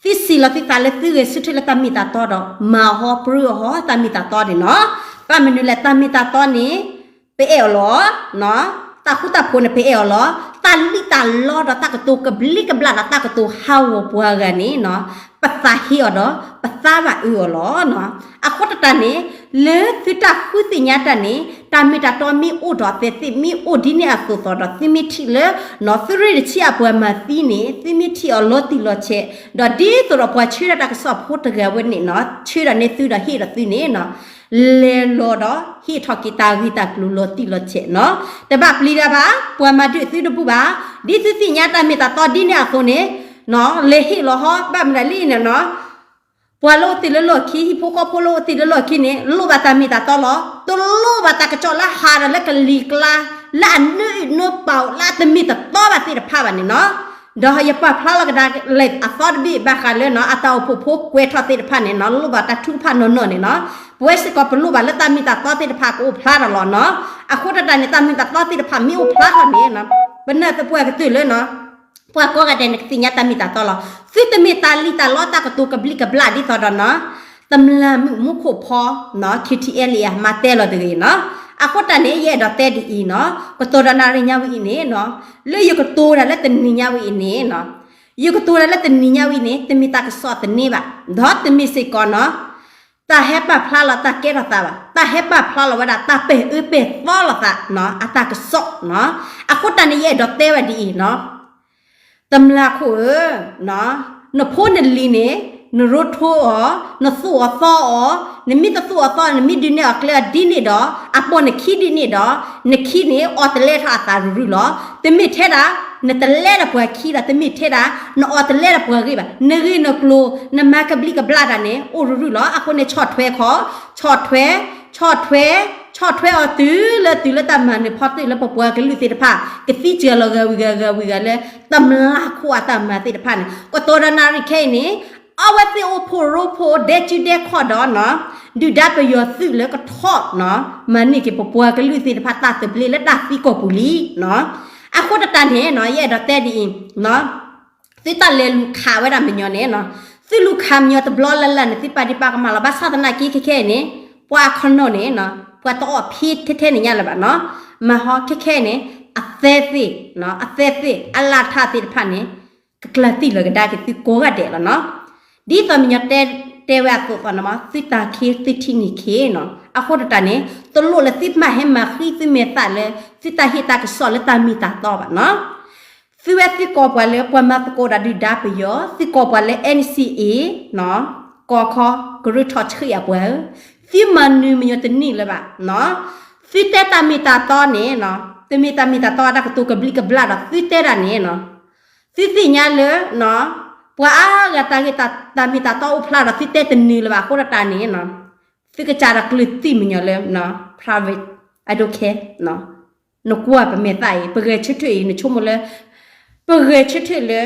သုစံးလီၤသုသးလၢသုဂဲၤဆၢထၢၣ်လၢတၢ်မ့ၢ်တၢ်တီဒီး မၤဟီပရၢအီၤဟီတၢ်မ့ၢ်တၢ်တီန့ၣ်နီၤ. ဘၣ်မနုၤလဲၣ် တၢ်မ့ၢ်တၢ်တီန့ၣ် ပအဲၣ်အီၤလီၤ. တၢ်ဃူတၢ်ဖိးန့ၣ် ပအဲၣ်အီၤလီၤ. တၢ်လံၣ်တၢ်လီဒီးတၢ်ကတိၤကဘျံးကဘျၣ်ဒီးတၢ်ကတိၤဟးဂီၤပှၤဂၤန့ၣ်နီၤ ပသးဟ့အီၤဒီး ပသးဘၣ်အၢအီၤလီၤ. အဃိတၢ်န့ၣ် လၢသုတၢ်ဃုသ့ၣ်ညါတၢ်န့ၣ် တၢ်မ့ၢ်တၢ်တီမ့ၢ်အိၣ်ဒီးအသဲးသ့ၣ်မ့ၢ်အိၣ်ဒ်န့ၣ်အသိးသိးဒီး သုမ့ၢ်ထံၣ်လၢ သုးရ့ၣ်တဆံအပှၤမၤသံန့ၣ် သုမ့ၢ်ထံၣ်အီၤလီၤတံၢ်လီၤဆဲး ဒီးဒ်သိးဒီးပှၤဆှၢဒီးတၢ်ကစီၣ်ဖိတဂၤဝဲန့ၣ်နီၤ ဆှၢဒီးန့ၢ်သုဒီးဟ့ၣ်ဒီးသုန့ၣ်နီၤ လဲၤလီၤဒီးဟ့ၣ်ထီၣ်က့ၤတၢ်ဂ့ၢ်တၢ်ကျိၤလီၤတံၢ်လီၤဆဲးနီၤ. တဘၣ်ပျံၤတၢ်ဘၣ် ပှၤမၤဒုးသုတဘူၣ်ဘၣ်. ဒ်သုသ့ၣ်ညါတၢ်မ့ၢ်တၢ်တီဒ်န့ၣ်အသိးန့ၣ် လဲၤဟ့ၣ်လီၤဟီ ဘၣ်မနုၤလံန့ၣ်နီၤ ပှၤလၢအိၣ်တ့ၢ်လၢလီၢ်ခံ ဟံၣ်ဖိဃီဖိလၢအိၣ်တ့ၢ်လၢလီၢ်ခံန့ၣ် လိၣ်ဘၣ်တၢ်မ့ၢ်တၢ်တီလီၤ. တလိၣ်ဘၣ်တၢ်ကစီၣ်လၢဟးဒီးလၢကလံၤကျါ လၢအနၢအုၣ်နၢပာ် လၢအတမ့ၢ်တတီဘၣ်သ့ၣ်တဖၣ်ဘၣ်န့ၣ်နီၤ. ဒီးယပာ်ဖျါလီၤကဒါက့ၤအသီတဘ့ၣ်ဘၣ်ဃးလၢနီၤ အတၢ်အိၣ်ဖှိၣ်ဖိကွဲးထီၣ်သ့ၣ်တဖၣ်န့ၣ်နီၤ လိၣ်ဘၣ်တၢ်ထုကဖၣ်နီၢ်နီၢ်န့ၣ်နီၤ. ပဝဲစ့ၢ်ကီးပလိၣ်ဘၣ်လၢတၢ်မ့ၢ်တၢ်တီသ့ၣ်တဖၣ်ကအိၣ်ဖျါထီၣ်လီၤနီၤ. အဃိတၢ်န့ၣ် တၢ်မ့ၢ်တၢ်တီသ့ၣ်တဖၣ်မ့ၢ်အိၣ်ဖျါထီၣ်န့ၣ် ပနၢ်သပှၢ်ကတၢၢ်လၢနီၤ ပှၤကိးဂၤဒဲးန့ၣ် ကသ့ၣ်ညါတၢ်မ့ၢ်တၢ်တီလီၤ. သုတမ့ၢ်တၢ်လံၣ်တၢ်လီတၢ်ကတိၤကဘျံးကဘျၣ်ဒ်သိးဒီးနီၤ တမျၢ်မုၣ်မူခိၣ်ဖီ KTLA မၤတဲလီၤတဂ့ၤနီၤ. အဃိတၢ်န့ၣ် ယအဲၣ်ဒိးတဲဒ်အံၤနီၤ ကတိၤဒီးနၣ်ရံၣ်ညါဝဲအံၤန့ၣ်နီၤ လၢယကတိၤတၢ်လၢတနံၤညါဝဲအံၤန့ၣ်နီၤ ယကတိၤတၢ်လၢတနံၤညါဝဲအံၤန့ၣ် တမ့ၢ်တၢ်ကစီၣ်သန့ဘၣ် ဒီးတမ့ၢ်စ့ၢ်ကီးနီၤ တၢ်ဟဲပာ်ဖျါလီၤတၢ်ကဲထီၣ်သးဘၣ်. တၢ်ဟဲပာ်ဖျါလီၤဝဲဒၣ်တၢ်ပဲာ်အၢပဲာ်သီလိာ်သးနီၤ အတၢ်ကစီၣ်နီၤ. အဃိတၢ်န့ၣ် ယအဲၣ်ဒိးတဲဝဲဒ်အံၤနီၤ တမျၢ်ခိၣ်ဧၢ, နဖိနလံၤန့ၣ် နရိထိအီၤ, နသူၣ်အီၤသီအီၤ, နမ့ၢ်တသူၣ်အီၤသီအီၤ နမ့ၢ်ဒုးနဲၣ်အီၤကျဲအီၤဒ်န့ၣ်ဒီး အပိာ်နခံဒ်န့ၣ်ဒီး နခံန့ၣ် အီၣ်တလဲထီၣ်အသးရုၢ်ရုၢ်လီၤ. တမ့ၢ်ထဲဒၣ် နတလဲဒီးပှၤခံဒီး တမ့ၢ်ထဲဒၣ် နအီၣ်တလဲဒီးပှၤဂ့ၢ်ဘၣ်. နဂ့ၢ်နကျိၤ နမၤကဘျံးကဘျၣ်တၢ်န့ၣ် အိၣ်ရုၢ်ရုၢ်လီၤ. အဃိန့ၣ် ဆီၣ်ထွဲခီ, ဆီၣ်ထွဲ, ဆီၣ်ထွဲ, ဆီၣ်ထွဲအီၤတုၤလၢတုၤလၢတၢ်မၤနၢၤဖီတၢၣ်လၢပပှၤကလုာ်သ့ၣ်တဖၣ် ကသံစှၤလီၤဂၤဝံၤဂၤဂၤဝံၤဂၤလၢ တမျၢ်ခိၣ်အတၢ်မၤသ့ၣ်တဖၣ်န့ၣ် ကတိၤဒီးနၣ်ရံၣ်ခဲအံၤန့ၣ် အဝဲသ့ၣ်အိၣ်ဖှိၣ်ရိဖှိၣ်ဒဲစုဒဲခီၣ်ဒီးနီၤ ဒုၣ်ဒါပယီၤသုးလၢကထီၣ်နီၤ မၤန့ၢ်က့ၤပပှၤကလုာ်သ့ၣ်တဖၣ်တၢ်သဘျ့လၢတၢ်သံကီၢ်ပူၤလံနီၤ. အဃိတၢ်န့ၣ်နီၤ ယအဲၣ်ဒိးတဲဒ်အံၤ သုတၢ်လဲၤလူၤခးဝဲဒၣ်မညီန့ၣ်နီၤ သုလူၤခးမညီတဘျီလၢ်လၢ်န့ၣ် သုပာ်ဒံးပာ်ကမၣ်လီၤ. ဘၣ်ဆၣ်သနာ်က့ခဲခဲအံၤန့ၣ် ပှၤခီနီၣ်န့ၣ်နီၤ ပှၤတအီၣ်ဖ့ထဲထဲန့ၣ်ညါလၢၤဘၣ်နီၤ. မၤဟီခဲခဲအံၤန့ၣ် အသဲသ့ၣ်, အသဲသ့ၣ် အလၢ်ထၣ်သ့ၣ်တဖၣ်န့ၣ် ကကျၢၤတံၢ်လီၤကဒါက့ၤသုကိးဂၤဒဲးလီၤနီၤ. ဒ်သိးမညီတဲ တဲဝဲအသိးသိးန့ၣ်မး သုတၢ်ခံသုထံၣ်န့ၢ်ခံနီၤ. အဃိတၢ်န့ၣ် တလိၣ်လၢသုမၤဟဲမၤဃံသုမဲာ်သၣ်လၢ သုတၢ်ဟ့ၣ်တၢ်ကစီၣ်လၢတၢ်မ့ၢ်တၢ်တီဘၣ်နီၤ. သုဝဲသုကိးပှၤလၢပှၤမၤသကိးဒီးဒုၣ်ဒါပယီၤ, သုကိးပှၤလၢ NCA နီၤ, ကီၢ်ခီကရၢထီၣ်ဆှံအပှၤဧၢ, သုမၤနၢၤမညီတန့ၢ်လၢၤဘၣ်နီၤ. သုတဲတၢ်မ့ၢ်တၢ်တီန့ၣ်နီၤ, တမ့ၢ်တၢ်မ့ၢ်တၢ်တီအတၢ်ကတိၤကဘျံးကဘျၣ်ဒီးသုတဲဒၣ်န့ၣ်နီၤ, သုသ့ၣ်ညါလၢ ပှၤအါဂၤတၢ်ဂ့ၢ်တၢ်မ့ၢ်တၢ်တီအိၣ်ဖျါဒီးသုတဲတန့ၢ်လၢၤဘၣ်အဃိတၢ်န့ၣ်နီၤ, သုကစၢ်ဒီးကျၢၤတံၢ်မညီလၢ private, I don't care. နကွၢ်ပမဲာ်သၣ်အံၤ ပဂဲၤဆၢထၢၣ်အံၤ နဆိကမိၣ်လၢ ပဂဲၤဆၢထၢၣ်လၢ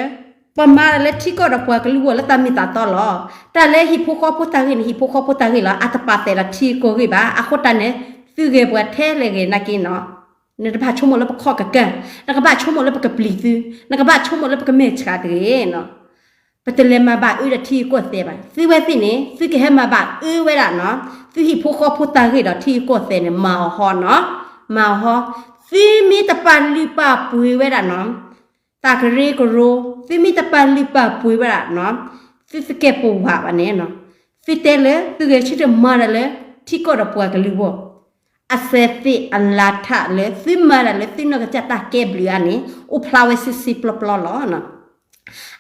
ပမၤတၢ်လၢထံကီၢ်ဒီးပှၤကလုာ်အဂီၢ်လၢတၢ်မ့ၢ်တၢ်တီလီၤ. တၢ်လၢဟံၣ်ဖိဃီဖိတၢ်ဂ့ၢ်န့ၣ် ဟံၣ်ဖိဃီဖိတၢ်ဂ့ၢ်လီၤ. အတပာ်သးဒီးထံကီၢ်ဂ့ၢ်ဘၣ်. အဃိတၢ်န့ၣ် သုဂဲၤပှၤထဲလဲၣ်ဂ့ၤနာ်က့နီၤ, နတဘၣ်ဆိကမိၣ်လၢပခီၣ်ကကၢ်, နကဘၣ်ဆိကမိၣ်လၢပကပျံၤသု, နကဘၣ်ဆိကမိၣ်လၢပကမဲာ်ဆှးတဂ့ၤနီၤ. ပတလဲၤမၤဘၣ်အၢဒီးထံဂုၤကီၢ်သဲးဘၣ်. သုဝဲသ့ၣ်န့ၣ် သုကဟဲမၤဘၣ်အၢဝဲဒၣ်နီၤ သုဟံၣ်ဖိဃီဖိတၢ်ဂ့ၢ်ဒီးထံဂုၤကီၢ်သဲးန့ၣ် မၤအီၤဟီနီၤ, မၤအီၤဟီ. သုမ့ၢ်တပာ်လုၢ်ပာ်ပှ့ၤဝဲဒၣ်နီၤ တၢ်ကရၢကရိ, သုမ့ၢ်တပာ်လုၢ်ပာ်ပှ့ၤဝဲဒၣ်နီၤ သုသကဲးပဝးဘၣ်န့ၣ်နီၤ, သုတဲလၢသုဂဲၤဆၢထၢၣ်မၤတၢ်လၢ ထံကီၢ်ဒီးပှၤကလုာ်အဂီၢ် အစဲးသ့ၣ်အလါထးလၢ သုမၤတၢ်လၢသုနီၢ်ကစၢ်တၢ်ကဲဘျုးအါန့ၣ် အိၣ်ဖျါဝဲစ့စ့ပျီပျီလီၤ.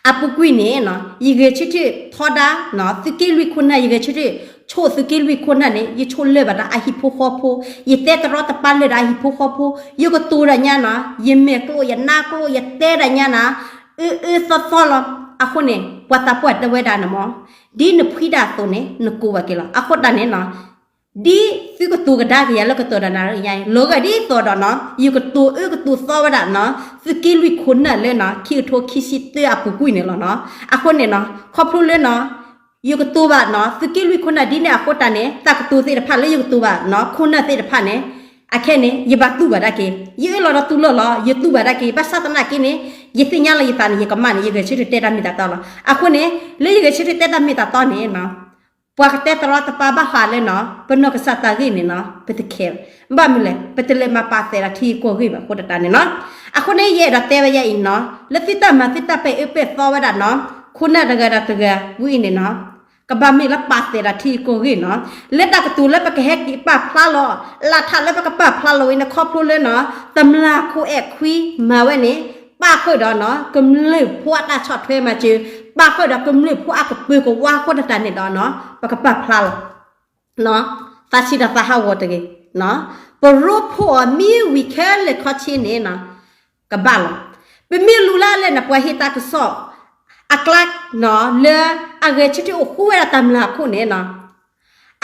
အပူၤကွံာ်န့ၣ်နီၤ ယဂဲၤဆၢထၢၣ်ထီဒါနီၤ သုးက့လွံၢ်ခိၣ်နၢ် ယဂဲၤဆၢထၢၣ် ဆိၣ်သုးက့လွံၢ်ခိၣ်နၢ်န့ၣ် ယဆိၣ်လၢာ်ဘၣ်ဒီးအဟံၣ်ဖိဃီဖိ, ယတဲတရီတပါလၢာ်ဒီးအဟံၣ်ဖိဃီဖိ, ယကတိၤတၢ်ညါနီၤ ယမဲာ်ကျိၣ်ယနါကျိၣ် ယတဲတၢ်ညါနီၤ အၢအၢသီသီလီၤ. အဃိန့ၣ် ပှၤသးပှၢ်တဲဝဲဒၣ်န့ၣ်မ့ၢ် ဒ်နဖှံဒၣ်အသိးန့ၣ် နကိးဘၣ်က့ၤလီၤ. အဃိတၢ်န့ၣ်နီၤ ဒ်သုကတိၤကဒါက့ၤယၤလၢကတီၢ်ဒီးနၣ်ရံၣ်ညါအံၤ လီၤဂာ်ဒ်သိးဒီးနီၤ ယကတိၤအၢကတိၤသီဝဲဒၣ်နီၤ သုးက့လွံၢ်ခိၣ်နၢ်လၢနီၤ ခံကထိခံဆံတၢအပူၤကွံာ်န့ၣ်လီၤနီၤ. အဃိန့ၣ်နီၤ ခီဖျိလၢနီၤ ယကတိၤဘၣ်နီၤ သုးက့လွံၢ်ခိၣ်နၢ်ဒ်န့ၣ်အဃိတၢ်န့ၣ် တၢ်ကတိၤသ့ၣ်တဖၣ်လၢယကတိၤဘၣ်နီၤ ခိၣ်နၢ်သ့ၣ်တဖၣ်န့ၣ် အခဲန့ၣ် ယဘၣ်တူၢ်ဘၣ်ဒၣ်က့ၤ ယအၢၣ်လီၤဒီးတူၢ်လိာ်လီၤ ယတူၢ်ဘၣ်ဒၣ်က့ၤ ဘၣ်ဆၣ်သနာ်က့န့ၣ် ယသ့ၣ်ညါလီၤယသးန့ၣ် ယကမၣ်န့ၣ် ယဂဲၤဆၢထၢၣ်တဲတၢ်မ့ၢ်တၢ်တီလီၤ. အဃိန့ၣ် လၢယဂဲၤဆၢထၢၣ်တဲတၢ်မ့ၢ်တၢ်တီန့ၣ်နီၤ ပှၤကတဲတရီတပါဘၣ်ဃးလၢနီၤ ပနီၢ်ကစၢ်တၢ်ဂ့ၢ်န့ၣ်နီၤ ပတခဲဘၣ်. ဘၣ်မနုၤလဲၣ် ပတလဲၤမၤပာ်သဲးဒီးထံဂုၤကီၢ်ဂ့ၢ်ဘၣ်အဃိတၢ်န့ၣ်နီၤ. အဃိန့ၣ် ယအဲၣ်ဒိးတဲဝဲယၤအံၤနီၤ လၢသုတၢ်မၤသုတၢ်ပဲာ်အၢပဲာ်သီဝဲဒၣ်နီၤ ခိၣ်နၢ်တဂၤဒီးတဂၤဝံၤအံၤန့ၣ်နီၤ ကဘၣ်မ့ၢ်လၢပာ်သဲးဒီးထံဂုၤကီၢ်ဂ့ၢ်နီၤ. လၢတၢ်ကတိၤလၢပကဟဲက့ၤပာ်ဖျါလီၤ လၢထးလၢပကပာ်ဖျါလီၤဝဲန့ၣ် ခီဖျိလၢနီၤ တမျၢ်ခိၣ်အဲၣ်ခွံမၤဝဲန့ၣ် ပာ်ဃုာ်ဒီးနီၤ ကမျၢၢ်ဖိအတၢ်ဆီၣ်ထွဲမၤစၢၤ ပာ်ဃုာ်ဒီးကမျၢၢ်ဖိအကပၢၤကဝါအဃိတၢ်န့ၣ်ဒီးနီၤ ပကပာ်ဖျါလီၤ သးဆံးဒီးသးဟးဂီၤတဂ့ၤ. ပရိဖှိၣ်အီၤမ့ၢ်ဝံၤခဲလၢာ်ခဲဆ့န့ၣ်နီၤ ကဘၣ်လီၤ. ပမ့ၢ်လူၤလၢလဲၣ်န့ၣ် ပှၤဟ့ၣ်တၢ်ကစီၣ် အကျါနီၤ လၢအဂဲၤဆၢထၢၣ်အိၣ်ဃူဝဲဒၣ်တၢ်မျၢ်ခိၣ်န့ၣ်နီၤ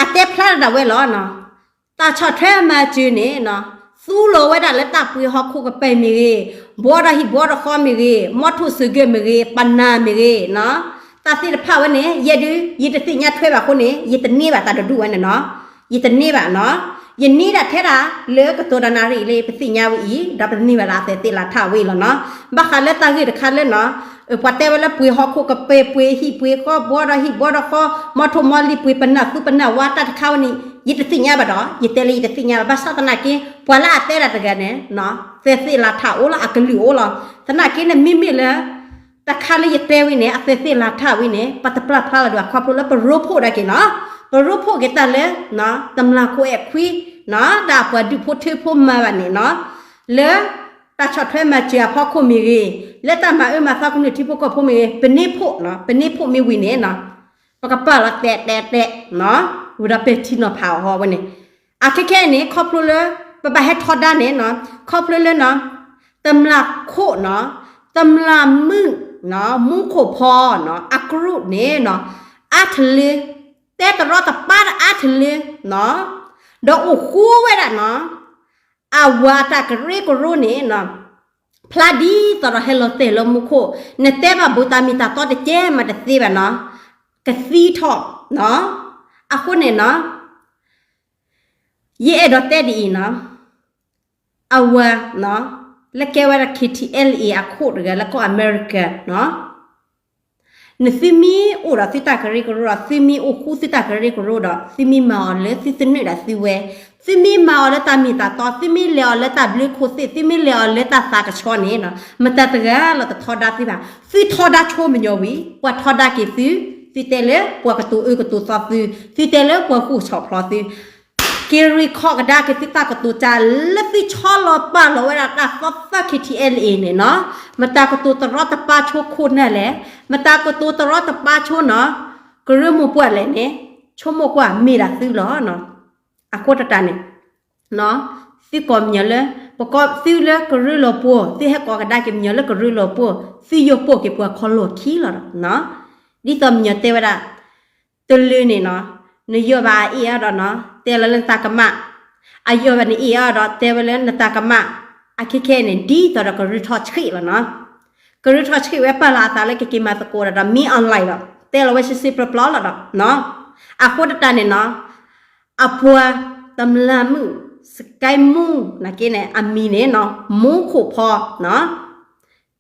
အတဲဖျါဒၣ်ဝဲလီၤနီၤ. တၢ်ဆီၣ်ထွဲမၤစၢၤန့ၣ်နီၤ သူလီၤဝဲဒၣ်လၢတၢ်ပှ့ၤဟီၣ်ခိၣ်ကပၤမ့ၢ်ဂ့ၤ, ဘှီဒီးဟံၣ်ဘှီဒီးဃီမ့ၢ်ဂ့ၤ, မီထိၣ်စၢၤကၢၢ်မ့ၢ်ဂ့ၤ, ပနၢ်မ့ၢ်ဂ့ၤနီၤ တၢ်သ့ၣ်တဖၣ်ဝဲန့ၣ် ယဲဒုး ယတသ့ၣ်ညါထွဲဘၣ်အဃိန့ၣ် ယတန့ၢ်ဘၣ်တၢ်တဒူၣ်ဝဲန့ၣ်နီၤ ယတန့ၢ်ဘၣ်နီၤ ယန့ၢ်ဒၣ်ထဲဒၣ်လၢကတိၤဒီးနၣ်ရံၣ်လၢပသ့ၣ်ညါဝဲအံၤ ဒီးပတန့ၢ်ဘၣ်ဒၣ်အသဲးသ့ၣ်လၢထးဝဲအံၤလီၤနီၤ. ဘၣ်ဃးလၢတၢ်ဂ့ၢ်တခါလၢနီၤ ပှၤတဲဝဲလၢပှ့ၤဟီၣ်ခိၣ်ကပၤ ပှ့ၤဟံၣ်ပှ့ၤဃီ ဘှီဒီးဟံၣ်ဘှီဒီးဃီ မီထိၣ်မီလံၤ ပှ့ၤပနၢ်သူပနၢ်ဝါတၢ်တခါဝဲန့ၣ် ယတသ့ၣ်ညါဘၣ်ဒီး ယတဲလၢယတသ့ၣ်ညါဘၣ် ဘၣ်ဆၣ်သနာ်က့ ပှၤလၢအတဲဒၣ်တဂၤန့ၣ် သဲးသ့ၣ်လၢထးအိၣ်လီၤ အကလုၢ်အိၣ်လီၤ. သနာ်က့န့ၣ် မ့မ့ၢ်လၢ တၢ်ခါလၢယတဲဝဲန့ၣ် အသဲးသ့ၣ်လၢထးဝဲန့ၣ် ပတပာ်ဖျါလီၤဒုး အခီဖျိလၢပရိဖှိၣ်ဒၣ်က့ၤနီၤ ပရိဖှိၣ်က့ၤတၢ်လၢ တမျၢ်ခိၣ်အဲၣ်ခွံ ဒီးအပှၤဒူၣ်ဖိထၢဖိမၤဘၣ်န့ၣ်နီၤ လၢတၢ်ဆီၣ်ထွဲမၤစၢၤအဖီခိၣ်မ့ၢ်ဂ့ၤ, လၢတၢ်မၤအၢမၤသီကမျၢၢ်ထံဖိကီၢ်ဖိမ့ၢ်ဂ့ၤ, ပန့ၢ်ဖှိၣ်နီၤ ပန့ၢ်ဖှိၣ်မ့ၢ်ဝံၤန့ၣ်နီၤ ပကပာ်လီၤတဲာ်တဲာ်တဲာ်နီၤ ဝံၤဒီးပဲာ်ထံနီၤဖးအီၤဟီဝဲန့ၣ် အခဲခဲအံၤန့ၣ် ခီဖျိလၢ ပဘၣ်ဟဲထီဒါန့ၣ်နီၤ ခီဖျိလၢနီၤ တမျၢ်ခိၣ်နီၤ တမျၢ်မုၣ်နီၤ မူခိၣ်ဖီနီၤ အကရူၢ်န့ၣ်နီၤ အါထလၢ တဲတရီတပါအါထလၢနီၤ ဒီးအိၣ်ဃူဝဲဒၣ်နီၤ အဝၤတၢ်ကရၢကရိန့ၣ်နီၤ ဖျါဒ်သိးဒီးဟဲလီၤတဲာ်လၢမူခိၣ် နတဲဘၣ်ဘူးတၢ်မ့ၢ်တၢ်တီတကဲမးတသ့ဘၣ်နီၤ ကသံထီၣ်နီၤ အဃိန့ၣ်နီၤ ယအဲၣ်ဒိးတဲဒ်အံၤနီၤ အဝၤနီၤ လၢကဲဝဲဒၣ် K T L A အခိၣ်တဂၤလၢကီၢ်အမဲရကၤနီၤ နသုမ့ၢ်အိၣ်ဒီးသုတၢ်ကရၢကရိဒီး သုမ့ၢ်အိၣ်ဃူသုတၢ်ကရၢကရိဒီး သုမ့ၢ်မၤအီၤလၢသုသနၢၣ်ဒၣ်သုဝဲ, သုမ့ၢ်မၤအီၤလၢတၢ်မ့ၢ်တၢ်တီ, သုမ့ၢ်လဲၤအီၤလၢတၢ်ဘျုးခိၣ်သ့ၣ်, သုမ့ၢ်လဲၤအီၤလၢတၢ်သးကဆှီန့ၣ်နီၤ, မတၤတဂၤလီၤတထီဒါသုဘၣ်. သုထီဒါဆိမညီဝံၤ ပှၤထီဒါက့ၤသု, သုတဲလၢပှၤကတိၤအၢကတိၤသီသု, သုတဲလၢပှၤဃူဆီၣ်ဖျိသု က့ၤ record ကဒါက့ၤသုတၢ်ကတိၤတၢ် လၢသုဆီလီၤပာ်လီၤဝဲဒၣ်တၢ်သီသၢ K T L A န့ၣ်နီၤ, မတၤကတိၤတရီတပါဆိခိၣ်နၢ်လဲၣ်, မတၤကတိၤတရီတပါဆိနီၤ, ကရၢမိၢ်ပှၢ်လဲၣ်န့ၣ်, ဆိကမိၣ်ကွၢ်မ့ၢ်ဒၣ်သုလီၤ. အဃိတၢ်န့ၣ် သုကိးမညီၤလၢ ပကိးသုလၢကရၢလီၤပှီၢ်, သုဟဲကိးကဒါက့ၤမညီၤလၢကရၢလီၤပှီၢ်, သုယိာ်ပိာ်က့ၤပှၤခီလီၢ်ခံလီၤဒီး ဒ်သိးမညီၤတဲဝဲဒၣ် တလၢန့ၣ်နီၤ, နယီၢ်ဘၣ်အအ့ၣ်အီၤဒီးနီၤ, တဲလီၤလၢနတၢ်ကမၣ်, အယီၢ်ဘၣ်နအ့ၣ်အီၤဒီး တဲဝဲလၢနတၢ်ကမၣ်, အခဲခဲအံၤန့ၣ် ဒ်သိးဒီးကရၢထီၣ်ဆှံလီၤနီၤ. ကရၢထီၣ်ဆှံဝဲပာ်လီၤအသးလၢကက့ၤမၤသကိးဒီး မ့ၢ် online ဒီး တဲလီၤဝဲစံးစံးပျီပျီလီၤဒီးနီၤ. အဃိတၢ်န့ၣ်နီၤ, အပှၤတမျၢ်မုၣ် စကဲမူ နာ်က့န့ၣ် အမံၤန့ၣ်နီၤ, မူခိၣ်ဖီနီၤ,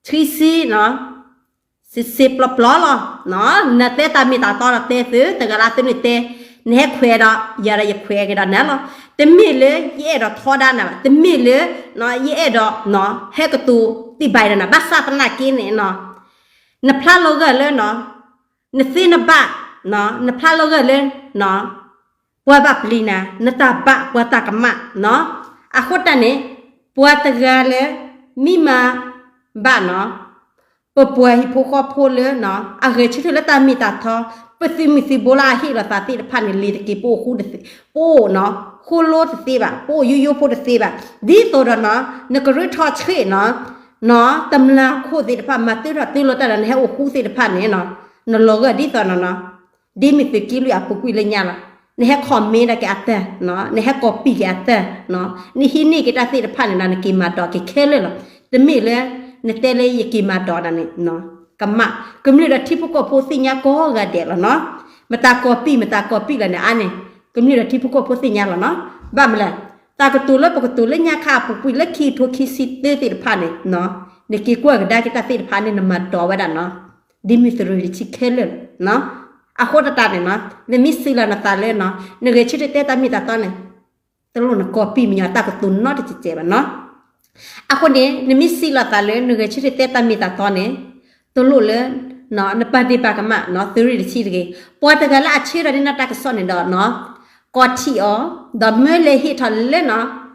ထံဆံနီၤ, စံးစ့ပျီပျီလီၤ. နတဲတၢ်မ့ၢ်တၢ်တီဒီးတဲသု, တဂၤလၢ်သုန့ၣ်တဲ, နဟဲခွဲးဒီးယၤဒီးယခွဲးက့ၤဒီးနၤလီၤ. တမ့ၢ်လၢယအဲၣ်ဒိးထီဒါနၤဘၣ်, တမ့ၢ်လၢယအဲၣ်ဒိး ဟဲကတိၤသံၣ်ဘၣ်ဒီးနၤ, ဘၣ်ဆၣ်သနာ်က့န့ၣ် နဖျါလီၤဂာ်လၢ နသ့နဘၣ်, နဖျါလီၤဂာ်လၢ ပှၤဘၣ်ပျံၤနၤ, နတၢ်ဘၣ်ပှၤတၢ်ကမၣ်, အဃိတၢ်န့ၣ် ပှၤတဂၤလၢ မ့ၢ်မၤဘၣ်နီၤ ပပှၤဟံၣ်ဖိဃီဖိလၢ အဂဲၤဆၢထၢၣ်လၢတၢ်မ့ၢ်တၢ်တီ, ပသုးမုၢ်သံၣ်ဘိလၢအဟ့ၣ်လီၤသးသ့ၣ်တဖၣ်န့ၣ် လ့ၤတက့ၤ ပအိၣ်ဃူတသ့, ပအိၣ်ဃိလိတသ့ဘၣ်, ပအိၣ်ယိယိဖိတသ့ဘၣ်. ဒ်သိးဒီး နကရၢထီၣ်ဆံးနီၤ တမျၢ်ခိၣ်သ့ၣ်တဖၣ် မၤတၢထီၣ်တၢလီၤတၢ်ဒီး နဟဲအိၣ်ဃူသ့ၣ်တဖၣ်န့ၣ် နလီၤဂာ်ဒ်သိးနီၤ ဒ်မ့ၢ်သုးက့လွံၢ်အပူၤကွံာ်လၢညါလီၤ. နဟဲ comment ဒၣ်က့ၤအတၢ်, နဟဲ copy က့ၤအတၢ်, နဟံးန့ၢ်က့ၤတၢ်သ့ၣ်တဖၣ်န့ၣ်ဒီး နက့ၤမၤဒိးက့ၤခဲလၢာ်လီၤ. တမ့ၢ်လၢ နတဲလၢယက့ၤမၤဒိးနၤန့ၣ် ကမၣ်, ကမျၢၢ်ဒီးထံဖိကီၢ်ဖိသ့ၣ်ညါကိးဂၤဒဲးလီၤနီၤ. မတၤ copy မတၤ copy လီၤန့ၣ် အါန့ၣ် ကမျၢၢ်ဒီးထံဖိကီၢ်ဖိသ့ၣ်ညါလီၤနီၤ. ဘၣ်မနုၤလဲၣ်, တၢ်ကတိၤလၢပကတိၤလၢညါခါအပူၤကွံာ်လၢခံကထိခံဆံတၢသ့ၣ်တဖၣ်န့ၣ် နက့ၤကွၢ်ကဒါက့ၤတၢ်သ့ၣ်တဖၣ်န့ၣ် နမၤဒိးဝဲဒၣ်နီၤ ဒ်မ့ၢ်သုးရ့ၣ်တဆံခဲလၢာ်လီၤ. အဃိသတးန့ၣ်နီၤ နမ့ၢ်စံးလီၤနသးလၢနီၤ နဂဲၤဆၢထၢၣ်တဲတၢ်မ့ၢ်တၢ်တီန့ၣ် တလိၣ်န copy မညီတၢ်ကတိၤနီတစဲးစဲးဘၣ်နီၤ. အဃိန့ၣ် နမ့ၢ်စံးလီၤသးလၢနဂဲၤဆၢထၢၣ်တဲတၢ်မ့ၢ်တၢ်တီန့ၣ် တလိၣ်လၢ နပာ်ဒ့ၣ်ပာ်ကမၣ်နီၤ သုးရ့ၣ်တဆံတဂ့ၤ. ပှၤတဂၤလၢအဆၢထၢၣ်ဒ်နတၢ်ကစီၣ်န့ၣ်ဒီးနီၤ ကီထံၣ်အီၤ ဒီးမၢလဲၤဟ့ၣ်ထီၣ်လၢနီၤ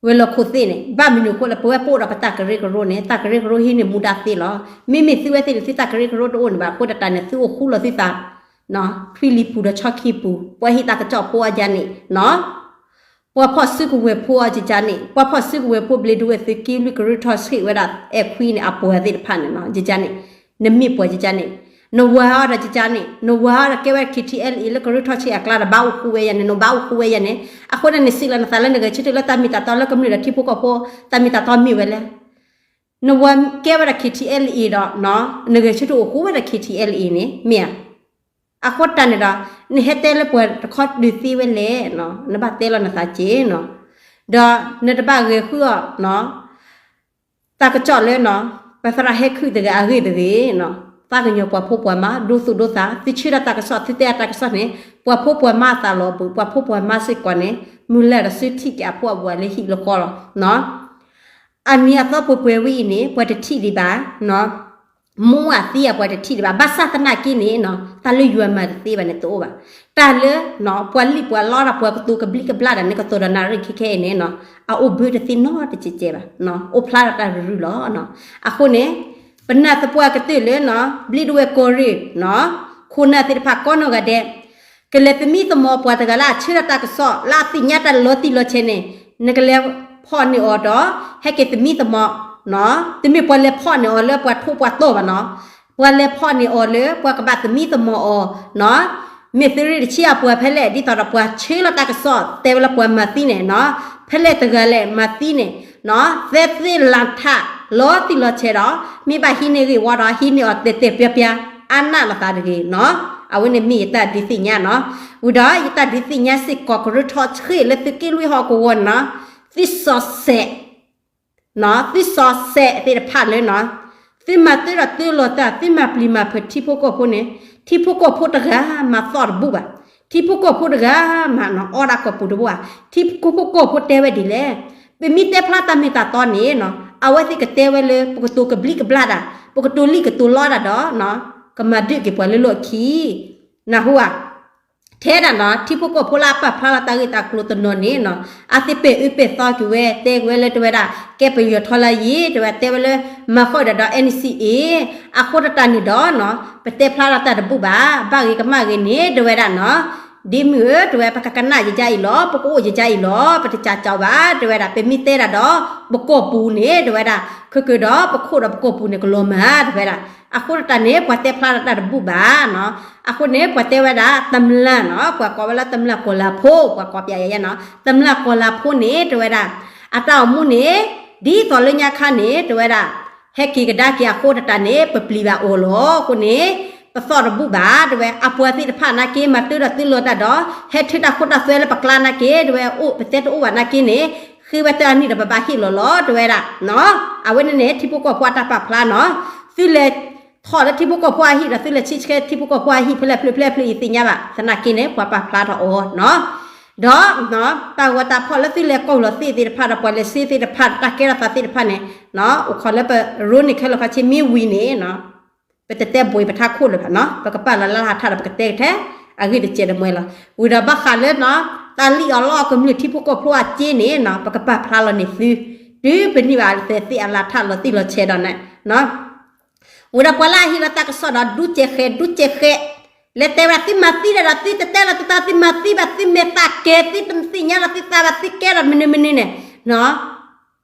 ဝဲၤလီၢ်ခိၣ်သ့ၣ်န့ၣ် ဘၣ်မနုၤအဃိလၢပဝဲပအိၣ်ဒီးပတၢ်ကရၢကရိန့ၣ် တၢ်ကရၢကရိဟံးန့ၢ်မူဒါသ့လီၤ. မ့မ့ၢ်သုဝဲသ့ၣ်န့ၣ် သုတၢ်ကရၢကရိတအိၣ်န့ၣ်ဘၣ်အဃိသတးန့ၣ် သုအိၣ်ဃူလီၤသုသး ထွံၣ်လံၤပူၤဒီးဆီခံပူၤ ပှၤဟံးတၢ်ကစီၣ်ဖိအယါန့ၣ်နီၤ ပှၤဖီၣ်စုကဝဲၤဖိအယါန့ၣ် ပှၤဖီၣ်စုကဝဲၤဖိဘျ့ဒဝဲၢ်သုးက့လွံၢ်ကရၢထီၣ်ဆံးဝဲဒၣ်အဲၣ်ခွံန့ၣ် အပှၤသ့ၣ်တဖၣ်န့ၣ်နီၤ ယယါန့ၣ် နမ့ၢ်ပှၤယယါန့ၣ် နဝၤအီၤဒီးယယါန့ၣ် နဝၤအီၤဒီးကဲဝဲ KTLA လၢကရၢထီၣ်ဆံးအကျါဒီးဘၣ်အိၣ်ဃူဝဲယါန့ၣ် နဘၣ်အိၣ်ဃူဝဲယါန့ၣ် အဃိန့ၣ် နစံးလီၤနသးလၢနဂဲၤဆၢထၢၣ်လၢတၢ်မ့ၢ်တၢ်တီလၢကမျၢၢ်ဒီးထံဖိကီၢ်ဖိ တၢ်မ့ၢ်တၢ်တီမ့ၢ်ဝဲလဲၣ် နဝၤကဲဝဲဒၣ် KTLA ဒီး နဂဲၤဆၢထၢၣ်အိၣ်ဃူဝဲဒၣ် KTLA န့ၣ် မ့ၢ်ဧါ. အဃိတၢ်န့ၣ်ဒီး နဟဲတဲလၢပှၤတခီဒုးသ့ဝဲလဲၣ်, နဘၣ်တဲလီၤနသးက့ၤနီၤ, ဒီးနတဘၣ်ဂဲၤဃုအီၤနီၤ, တၢ်ကစီၣ်လၢနီၤ, ပသရၣ်ဟဲခုၣ်တဂၤအဂ့ၢ်တဂ့ၤနီၤ, သးကညီၤပှၤဖိပှၤမါ ဒိသူၣ်ဒိသး သုဆၢဒၣ်တၢ်ကစီၣ် သုတဲအတၢ်ကစီၣ်န့ၣ် ပှၤဖိပှၤမါအသးလီၤဘှံး ပှၤဖိပှၤမါစ့ၢ်ကီးန့ၣ် မုၢ်လၢ်ဒီးစုထံၣ်က့ၤအဖိအဝၤလၢဟံၣ်လၢဃီလီၤ. အနံၤအသီပှဲၤပှဲၤဝဲအံၤန့ၣ် ပှၤတထံၣ်ဒံးဘၣ်, မူအသံအပှၤတထံၣ်ဒံးဘၣ်. ဘၣ်ဆၣ်သနာ်က့န့ၣ် တၢ်လၢယွၤမၤတသ့ဘၣ်န့ၣ်တအိၣ်ဘၣ်. တၢ်လၢ ပှၤလံၣ်ပှၤလီဒီးပှၤကတိၤကဘျံးကဘျၣ်ဒၣ်န့ၣ် ကတိၤဒီးနၣ်ရံၣ်ခဲခဲအံၤန့ၣ် အအိၣ်ဘၢတသ့နီတစဲးစဲးဘၣ်, အိၣ်ဖျါဒီးတၢ်ရုၢ်ရုၢ်လီၤ. အဃိန့ၣ် ပနၢ်သပှၢ်ကတၢၢ်လၢ ဘျ့ဒဝဲၢ်ကီၢ်ရ့ၣ် ခိၣ်နၢ်သ့ၣ်တဖၣ်ကိးနီၢ်ဂၤဒဲး ကလဲၤသမံသမိးပှၤတဂၤလၢအဆၢထၢၣ်တၢ်ကစီၣ် လၢအသ့ၣ်ညါတၢ်လီၤတံၢ်လီၤဆဲးန့ၣ် နကလဲၤဖီၣ်န့ၢ်အီၤဒီး ဟဲက့ၤသမံသမိး, တမ့ၢ်ပှၤလဲၤဖီၣ်န့ၢ်အီၤလၢပှၤထိပှၤတီၢ်ဘၣ်နီၤ, ပှၤလဲၤဖီၣ်န့ၢ်အီၤလၢပှၤကဘၣ်သမံသမိးအီၤ, မ့ၢ်သုးရ့ၣ်တဆံအပှၤဖဲလဲၣ် ဒ်သိးဒီးပှၤဆၢလီၤတၢ်ကစီၣ် တဲဝဲလၢပှၤမၤသံန့ၣ်နီၤ, ဖဲလဲၣ်တဂၤလဲၣ်မၤသံန့ၣ် သဲသ့ၣ်လၢ်ထး လီၤတံၢ်လီၤဆဲးဒီး မ့ၢ်ဘၣ်ဟံးန့ၢ်ဂ့ၢ်ဝီဒီး ဟံးန့ၢ်အီၤတဲာ်တဲာ်ပျါပျါ အါနၢ်လိာ်သးတဂ့ၤနီၤ. အဝဲန့ၣ်မ့ၢ်ယတၢ်ဒုးသ့ၣ်ညါနီၤ. ဝံၤဒီးယတၢ်ဒုးသ့ၣ်ညါစ့ၢ်ကီး ကရၢထီၣ်ဆှ့ၣ်လၢသုးက့လွံၢ်ဟီၣ်ကဝီၤန့ၣ်နီၤ, သုးစီၤစဲး သုးစီၤစဲးသ့ၣ်တဖၣ်လၢနီၤ, သုမၤတၢထီၣ်တၢလီၤတၢ် သုမၤပျံၤမၤဖုးထံဖိကီၢ်ဖိန့ၣ် ထံဖိကီၢ်ဖိတဂၤမၤသီၣ်တဘူၣ်ဘၣ်, ထံဖိကီၢ်ဖိတဂၤမၤနီၤ အီဒၣ်ကီၢ်ပူၤတဘူၣ်ဘၣ်. ထံဖိကီၢ်ဖိကီၢ်ဖိတဲဝဲဒ်လဲၣ်, ပမ့ၢ်တဲဖျါတၢ်မ့ၢ်တၢ်တီန့ၣ်နီၤ အဝဲသ့ၣ်ကတဲဝဲလၢ ပကတိၤကဘျံးကဘျၣ်ဒၣ် ပကတိၤလံၣ်ကတိၤလီဒၣ်ဒီး ကမၤဒုးက့ၤပှၤလၢလီၢ်ခံ နၢ်ဟူဧါ. ထဲဒၣ်နီၤ ထံဖိကီၢ်ဖိလၢအပာ်ဖျါလီၤတၢ်ဂ့ၢ်တၢ်ကျိၤတနီၤန့ၣ်နီၤ အသ့ၣ်ပဲာ်အၢပဲာ်သီက့ၤဝဲ တဲက့ၤဝဲလၢတဝဲဒၣ် ကဲပယီၤထီလၢယံၤ တဝဲတဲဝဲလၢ မၤဃီၣ်ဒီးဒီး NCA အဃိသတးန့ၣ်ဒီးနီၤ ပတဲဖျါလီၤတၢ်တဘူၣ်ဘၣ် ဘၣ်ဂ့ၤကမၣ်ဂ့ၤန့ၣ် တဝဲဒၣ်နီၤ ဒ်မုၢ်ဧၢ တဝဲ ပကကနၣ်ယယါအံၤလီၤ ပကအိၣ်ယယါအံၤလီၤ ပတကးကီဘၣ် တဝဲဒၣ် ပမ့ၢ်တဲဒၣ်ဒီး ပကီၢ်ပူၤန့ၣ် တဝဲဒၣ် ခဲကဒီး ပခိၣ်ဒီးပကီၢ်ပူၤန့ၣ် ကလီၤမၢ် တဝဲဒၣ် အဃိသတးန့ၣ် ပှၤတဲဖျါလီၤတၢ်တဘူၣ်ဘၣ်နီၤ. အဃိန့ၣ် ပှၤတဲဝဲဒၣ် တမျၢ်နီၤ ပှၤကိးဝဲလၢတမျၢ်ကီၢ်လၤဖိ ပှၤကိးပျးယဲနီၤ တမျၢ်ကီၢ်လၤဖိန့ၣ် တဝဲဒၣ် အတၢ်အိၣ်မူန့ၣ် ဒ်သိးလၢညါခါန့ၣ် တဝဲဒၣ် ဟဲက့ၤကဒါက့ၤအဃိသတးန့ၣ် ပပျံၤဘၣ်အီၤလီၤ. အဃိန့ၣ် ပသီၣ်တဘူၣ်ဘၣ် တဝဲ အပှၤသ့ၣ်တဖၣ်နာ်က့ မၤတၢထီၣ်တၢလီၤတၢ်ဒီး ဟဲထုးတၢ်ခိတၢ်သွဲလၢပကျါနာ်က့ တဝဲ အိၣ်ပတဲတအိၣ်ဘၣ်နာ်က့န့ၣ် ဃ့ဝဲတၢ်အနံၣ်ဒီးပဘၣ်ဟ့ၣ်လီၤလီၤ တဝဲဒၣ် အဝဲန့ၣ်န့ၣ် ထံဖိကီၢ်ဖိအတၢ်ပာ်ဖျါနီၤ သုလဲၤ ထီၣ်လၢထံဖိကီၢ်ဖိအဟံၣ်ဒီး သုလဲၤဆံဆှဲထံဖိကီၢ်ဖိအဟံၣ်ဖဲလဲၣ်ဖျၢၣ်ဖျၢၣ်ဖျၢၣ်အံၤသ့ၣ်ညါဘၣ်. သနာ်က့န့ၣ် ပှၤပာ်ဖျါထီၣ်အီၤနီၤ. ဒီး တၢ်ဂီၤတၢ်ဖီၣ်လၢသုလဲၤကိၢ်လီၤသ့ၣ်သ့ၣ်တဖၣ်ဒီး ပှၤလဲၤဆ့သ့ၣ်တဖၣ် တၢ်ကဲထီၣ်သးသ့ၣ်တဖၣ်န့ၣ် အိၣ်ခိးလၢပရိန့ၣ်ခဲလၢာ်ခဲဆ့မ့ၢ်ဝံၤန့ၣ် ပတတဲဘှံးပထါခိၣ်လၢၤဘၣ်နီၤ. ပကပာ်လီၤလၢဟးထီၣ်ဒီး ပကတဲကထဲ အဂ့ၢ်တစဲးတမှဲလီၤ. ဝံၤဒီးဘၣ်ဃးလၢနီၤ တၢ်လံၣ်အီၣ်လီအီၣ်ကမျၢၢ်ထံဖိကီၢ်ဖိအစ့န့ၣ်နီၤ ပကပာ်ဖျါလီၤန့ၢ်သု တုၤပန့ၢ်ဘၣ်သဲးသ့ၣ်အလါထၣ်လီၤတံၢ်လီၤဆဲးဒီးန့ၣ်နီၤ. ဝံၤဒီးပှၤလၢအဟ့ၣ်လီၤတၢ်ကစီၣ်ဒီး ဒူကဲဃဲ ဒူကဲဃဲ လဲၤတဲဝဲဒၣ် သုမၤသံဒီး သုတတဲလီၤသုသး သုမၤသံဘၣ် သုမဲာ်သးကဲၤ သုတသ့ၣ်ညါလီၤသုသးဘၣ် သုကဲထီၣ်မနုၤမနုၤန့ၣ်နီၤ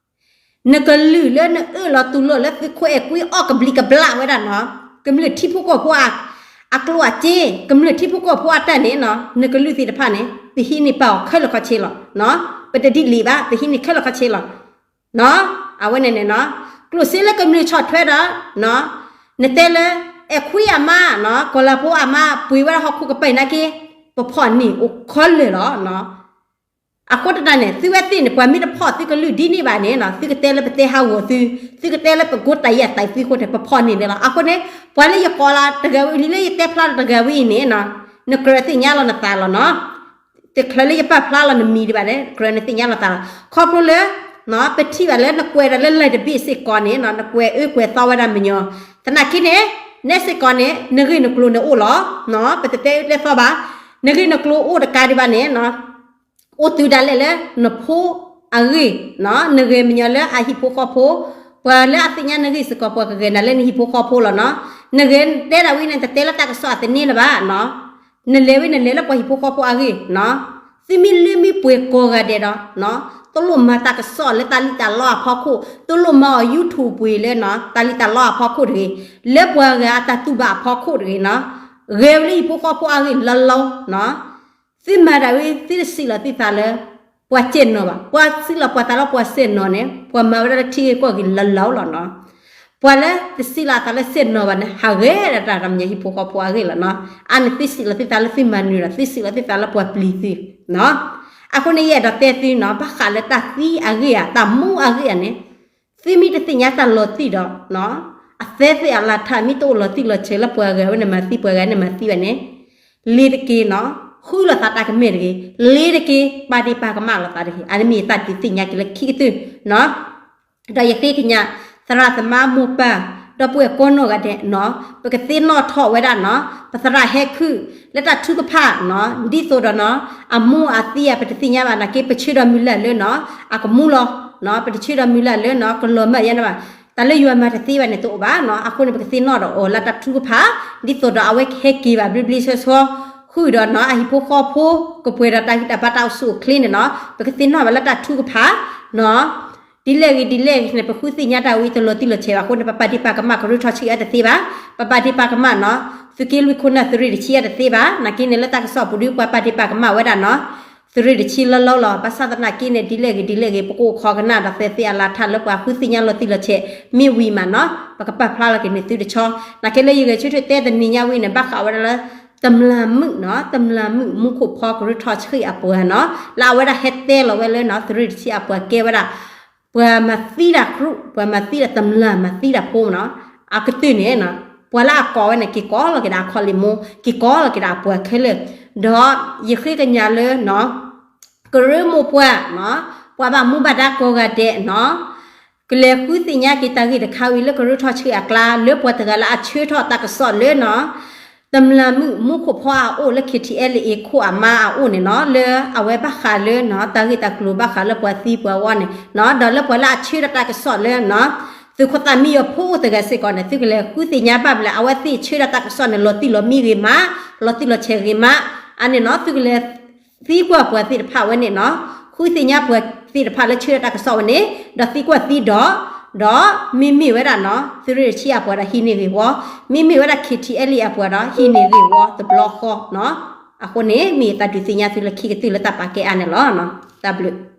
နကလုၢ်လၢနအၢၣ်လီၤတူၢ်လိာ်လၢသုးခိၣ်အဲၣ်ကွံအီၣ်ကဘျံးကဘျၣ်ဝဲဒၣ်နီၤ ကမျၢၢ်ထံဖိကီၢ်ဖိအကျိၣ်အစ့ ကမျၢၢ်ထံဖိကီၢ်ဖိအတၢ်န့ၣ်နီၤ နကလုၢ်သ့ၣ်တဖၣ်န့ၣ် ပဟံးန့ၢ်ပာ်အီၤခဲလၢာ်ခဲဆ့လီၤ. ပတဒ်လံာ်ဘၣ် ပဟံးန့ၢ်ခဲလၢာ်ခဲဆ့လီၤ. အဝဲန့ၣ်န့ၣ်နီၤ ကျိၣ်စ့လၢကမျၢၢ်ဆီၣ်ထွဲဒီး နတဲလၢ အဲၣ်ခွံအမါနီၤ ကီၢ်လၤဖိအမါ ပှ့ၤဝဲဒၣ်ဟီၣ်ခိၣ်ကပၤနာ်က့ ပဖီၣ်န့ၢ်အိၣ်ခဲလၢာ်လီၤ. အဃိတၢ်န့ၣ် သုဝဲသ့ၣ်န့ၣ် ပှၤမ့ၢ်တဖီၣ်သုကလုၢ်ဒ်န့ၣ်ဘၣ်န့ၣ်နီၤ သုကတဲလၢပတဲဟးဂီၤသု သုကတဲလၢပကိးတၢ်ယံာ်တၢ်အုၣ်သုအဃိန့ၣ် ပဖီၣ်န့ၢ်န့ၣ်လီၤ. အဃိန့ၣ် ပှၤလၢယကိးလၢတဂၤဝဲ လၢယတဲဖျါလၢတဂၤဝဲအံၤန့ၣ်နီၤ နကြၢးသ့ၣ်ညါလီၤနသးလီၤနီၤ တချုးလၢယပာ်ဖျါလီၤနမံၤဒံးဘၣ်န့ၣ် ကြၢးနသ့ၣ်ညါလီၤသးလီၤ. ခီဖျိလၢ ပထံၣ်ဘၣ်လၢနကွဲးဒီးလၢ live တဘ့ၣ်စ့ၢ်ကီးန့ၣ်နီၤ နကွဲးအၢကွဲးသီဝဲဒၣ်မညီၤ သနာ်က့န့ၣ် နဲစ့ၢ်ကီးန့ၣ် နဂ့ၢ်နကျိၤန့ၣ်အိၣ်လီၤ. ပတတဲအၢတဲသီဘၣ် နဂ့ၢ်နကျိၤအိၣ်တကးဒံးဘၣ်န့ၣ် အိၣ်တုၤဒၣ်လဲာ်လၢနဖိအဂ့ၢ်, နဂဲၤမညီၤလၢအဟံၣ်ဖိဃီဖိ, ပှၤလၢအသ့ၣ်ညါနဂ့ၢ်စ့ၢ်ကီး ပှၤကဂဲၤနၤလၢနဟံၣ်ဖိဃီဖိလီၤနီၤ. နဂဲၤတဲဒၣ်ဝဲန့ၣ် တတဲလၢတၢ်ကစီၣ်အသန့လၢၤဘၣ်နီၤ. နလဲၤဝဲန့ၣ်လဲၤလၢပှၤဟံၣ်ဖိဃီဖိအဂ့ၢ်နီၤ. သုမ့ၢ်လၢမ့ၢ်ပှဲၤကိးဂၤဒဲးဒီး တလိၣ်မၤတၢ်ကစီၣ်လၢတၢ်လံၣ်တၢ်လီအဖီခိၣ်, တလိၣ်မၤအီၤ YouTube ပှ့ၤလၢနီၤ တၢ်လံၣ်တၢ်လီအဖီခိၣ်တဂ့ၤ, လၢပှၤဂၤအတၢ်တူၢ်ဘၣ်အဖီခိၣ်တဂ့ၤနီၤ. ဂဲၤဝဲလၢဟံၣ်ဖိဃီဖိအဂ့ၢ်လီၤလီၤနီၤ. သုမၤဒၣ်ဝဲ သုတစံးလီၤသုသးလၢ ပှၤစဲၣ်နီၤဘၣ်. ပှၤစံးလီၤပှၤသးလၢပှၤစဲၣ်နီၤန့ၣ် ပှၤမၤဝဲဒၣ်လၢထံဂ့ၢ်ကီၢ်ဂ့ၢ်လီၤလီၤလီၤနီၤ. ပှၤလၢတစံးလီၤအသးလၢစဲၣ်နီၤဘၣ်န့ၣ် ဟးဂဲၤဒၣ်တၢ်တမံၤညါဟံၣ်ဖိဃီဖိအဂ့ၢ်လီၤနီၤ. အါန့ၣ်သုစံးလီၤသုသးလၢသုမၤနၢၤဒီး သုစံးလီၤသုသးလၢပှၤပျံၤသုနီၤ. အဃိန့ၣ် ယအဲၣ်ဒိးတဲသုနီၤ ဘၣ်ဃးလၢတၢ်သံအဂ့ၢ်ဧါ တၢ်မူအဂ့ၢ်ဧါန့ၣ် သုမ့ၢ်တသ့ၣ်ညါတၢ်လီၤတံၢ်ဒီး အသဲသ့ၣ်အလၤထၢၣ် မ့ၢ်တအိၣ်လီၤတံၢ်လီၤဆဲးလၢပှၤဂၤဝဲန့ၣ်မၤသံ ပှၤဂၤန့ၣ်မၤသံဘၣ်န့ၣ် လ့ၤတက့ၢ်နီၤ, ဃုလိာ်သးတၢ်ကမဲာ်တဂ့ၤ, လ့ၤတက့ၢ် ပာ်ဒ့ၣ်ပာ်ကမၣ်လိာ်သးတဂ့ၤ. အန့ၣ်မ့ၢ်ယတၢ်ဒုးသ့ၣ်ညါက့ၤလၢခံကတၢၢ်နီၤ. ဒီးယဃ့ကညး သရၣ်သမါမိၢ်ပၢ် ဒီပုၢ်ဝဲၢ်ကိးနီၢ်ဂၤဒဲးနီၤ, ပကသ့ၣ်နီၣ်ထီၣ်ဝဲဒၣ်နီၤ ပသရၣ်ဟဲခုၣ် လၢတၢ်ထုကဖၣ်နီၤ, ဒ်သိးဒီးနီၤ အမူအသံဧါ ပတသ့ၣ်ညါဘၣ်နာ်က့ ပဆၢဒီးမုၢ်လၢ်လၢနီၤ အကမူလီၤနီၤ, ပတဆၢဒီးမုၢ်လၢ်လၢနီၤ ကလီၤမၢ်ယဲန့ၣ်ဘၣ်. တၢ်လၢယွၤမၤတသ့ဘၣ်န့ၣ် တအိၣ်ဘၣ်နီၤ. အဃိန့ၣ် ပကသ့ၣ်နီၣ်ဒီးအီၤလၢတၢ်ထုကဖၣ် ဒ်သိးဒီးအဝဲကဟဲက့ၤဘၣ်ဘျ့ဘျ့ဆှီဆှီ ဃုာ်ဒီးနီၤ အဟံၣ်ဖိဃီဖိ ကပှဲၤဒီးတၢ်ဂံၢ်တၢ်ဘါတၢ်အိၣ်ဆူၣ်အိၣ်ချ့န့ၣ်နီၤ, ပကသ့ၣ်နီၣ်ဘၣ်လၢတၢ်ထုကဖၣ်နီၤ. ဒ်လဲၣ်ဂ့ၤဒ်လဲၣ်ဂ့ၤန့ၣ် ပဃုသ့ၣ်ညါတၢ်ဝံၤတလီၤတံၢ်လီၤဆဲးဘၣ်အဃိန့ၣ် ပပာ်ဒ့ၣ်ပာ်ကမၣ်ကရၢထီၣ်ဆံးအတသ့ဘၣ်. ပပာ်ဒ့ၣ်ပာ်ကမၣ်နီၤ သုးက့လွံၢ်ခိၣ်နၢ်သုးရ့ၣ်တဆံအတသ့ဘၣ်. နာ်က့န့ၣ် လၢတၢ်ကစီၣ်ပူၤဒု ပှၤပာ်ဒ့ၣ်ပာ်ကမၣ်ဝဲဒၣ်နီၤ သုးရ့ၣ်တဆံလီၤလီၤလီၤ. ဘၣ်ဆၣ်သနာ်က့န့ၣ် ဒ်လဲၣ်ဂ့ၤဒ်လဲၣ်ဂ့ၤ ပကအိၣ်ခိးကနၣ်ဒီးသဲးသ့ၣ်အလါထါလၢပှၤဃုသ့ၣ်ညါလီၤတံၢ်လီၤဆဲး မ့ၢ်ဝံၤမးနီၤ ပကပာ်ဖျါလီၤက့ၤန့ၢ်သုတဆီ. နာ်က့လၢယဂဲၤဆၢထၢၣ်တဲတနံၤညါဝံၤန့ၣ် ဘၣ်ဃးဝဲဒၣ်လၢ တမျၢ်မုၣ်နီၤ တမျၢ်မုၣ်မူခိၣ်ဖီကရၢထီၣ်ဆံးအပှၤနီၤ လၢအဝဲဒၣ်ဟဲတဲလီၤဝဲလၢနီၤ သုးရ့ၣ်တဆံအပှၤကဲဝဲဒၣ် ပှၤမၤသံတၢ်ကြူၢ် ပှၤမၤသံတၢ်တမျၢ်မၤသံတၢ်ဖိနီၤ. အကတၢၢ်န့ၣ် ပှၤလၢအကိးဝဲန့ၣ် က့ၤကိးလီၤက့ၤဒၣ်အခီၣ်လ့ၣ်မိၢ် က့ၤကိးလီၤက့ၤဒၣ်အပှၤခဲလၢာ်. ဒီးယဃ့ကညးလၢနီၤ ကရၢမိၢ်ပှၢ်နီၤ ပှၤဘၣ်မူဘၣ်ဒါကိးဂၤဒဲးနီၤ ကလဲၤဃုသ့ၣ်ညါက့ၤတၢ်ဂ့ၢ်တခါဝံၤလၢကရၢထီၣ်ဆံးအကျါ လၢပှၤတဂၤလၢအဆၢထီၣ်တၢ်ကစီၣ်လၢနီၤ တမျၢ်မုၣ်မူခိၣ်ဖီအအိၣ်လၢ K T L A ခိၣ်အမါအအိၣ်န့ၣ်နီၤ လၢအဝဲဘၣ်ဃးလၢနီၤ တၢ်ဂ့ၢ်တၢ်ကျိၤဘၣ်ဃးလၢပှၤသံပှၤဝီန့ၣ်နီၤ ဒီးလၢပှၤလၢအဆၢထီၣ်တၢ်ကစီၣ်လၢနီၤ သုးခိၣ်သၣ်မံယီၤဖိအိၣ်တဂၤစ့ၢ်ကီးန့ၣ် သုကလဲၤဃုသ့ၣ်ညါဘၣ်မလဲၣ် အဝဲသ့ၣ်ဆၢထီၣ်တၢ်ကစီၣ်န့ၣ် လီၤတံၢ်လီၤမံဂ့ၤမး လီၤတံၢ်လီၤဆဲးဂ့ၤမး အန့ၣ်နီၤ သုကလဲၤ သံကွၢ်ပှၤသ့ၣ်တဖၣ်ဝဲန့ၣ်နီၤ ဃုသ့ၣ်ညါပှၤသ့ၣ်တဖၣ်လၢဆၢထၢၣ်တၢ်ကစီၣ်ဝဲန့ၣ် ဒီးသံကွၢ်သံဒီး ဒီးမ့မ့ၢ်ဝဲဒၣ်နီၤ သုးရ့ၣ်တဆံအပှၤဒီးဟံးန့ၢ်ဂ့ၢ်ဝီ မ့မ့ၢ်ဝဲဒၣ် K T L A အပှၤဒီးဟံးန့ၢ်ဂ့ၢ်ဝီတဘျီဃီနီၤ. အဃိန့ၣ် မ့ၢ်တၢ်ဒုးသ့ၣ်ညါသုလၢခံကတၢၢ်လၢတၢ်ပာ်ကဲအါန့ၣ်လီၤ. တၢ်ဘျုး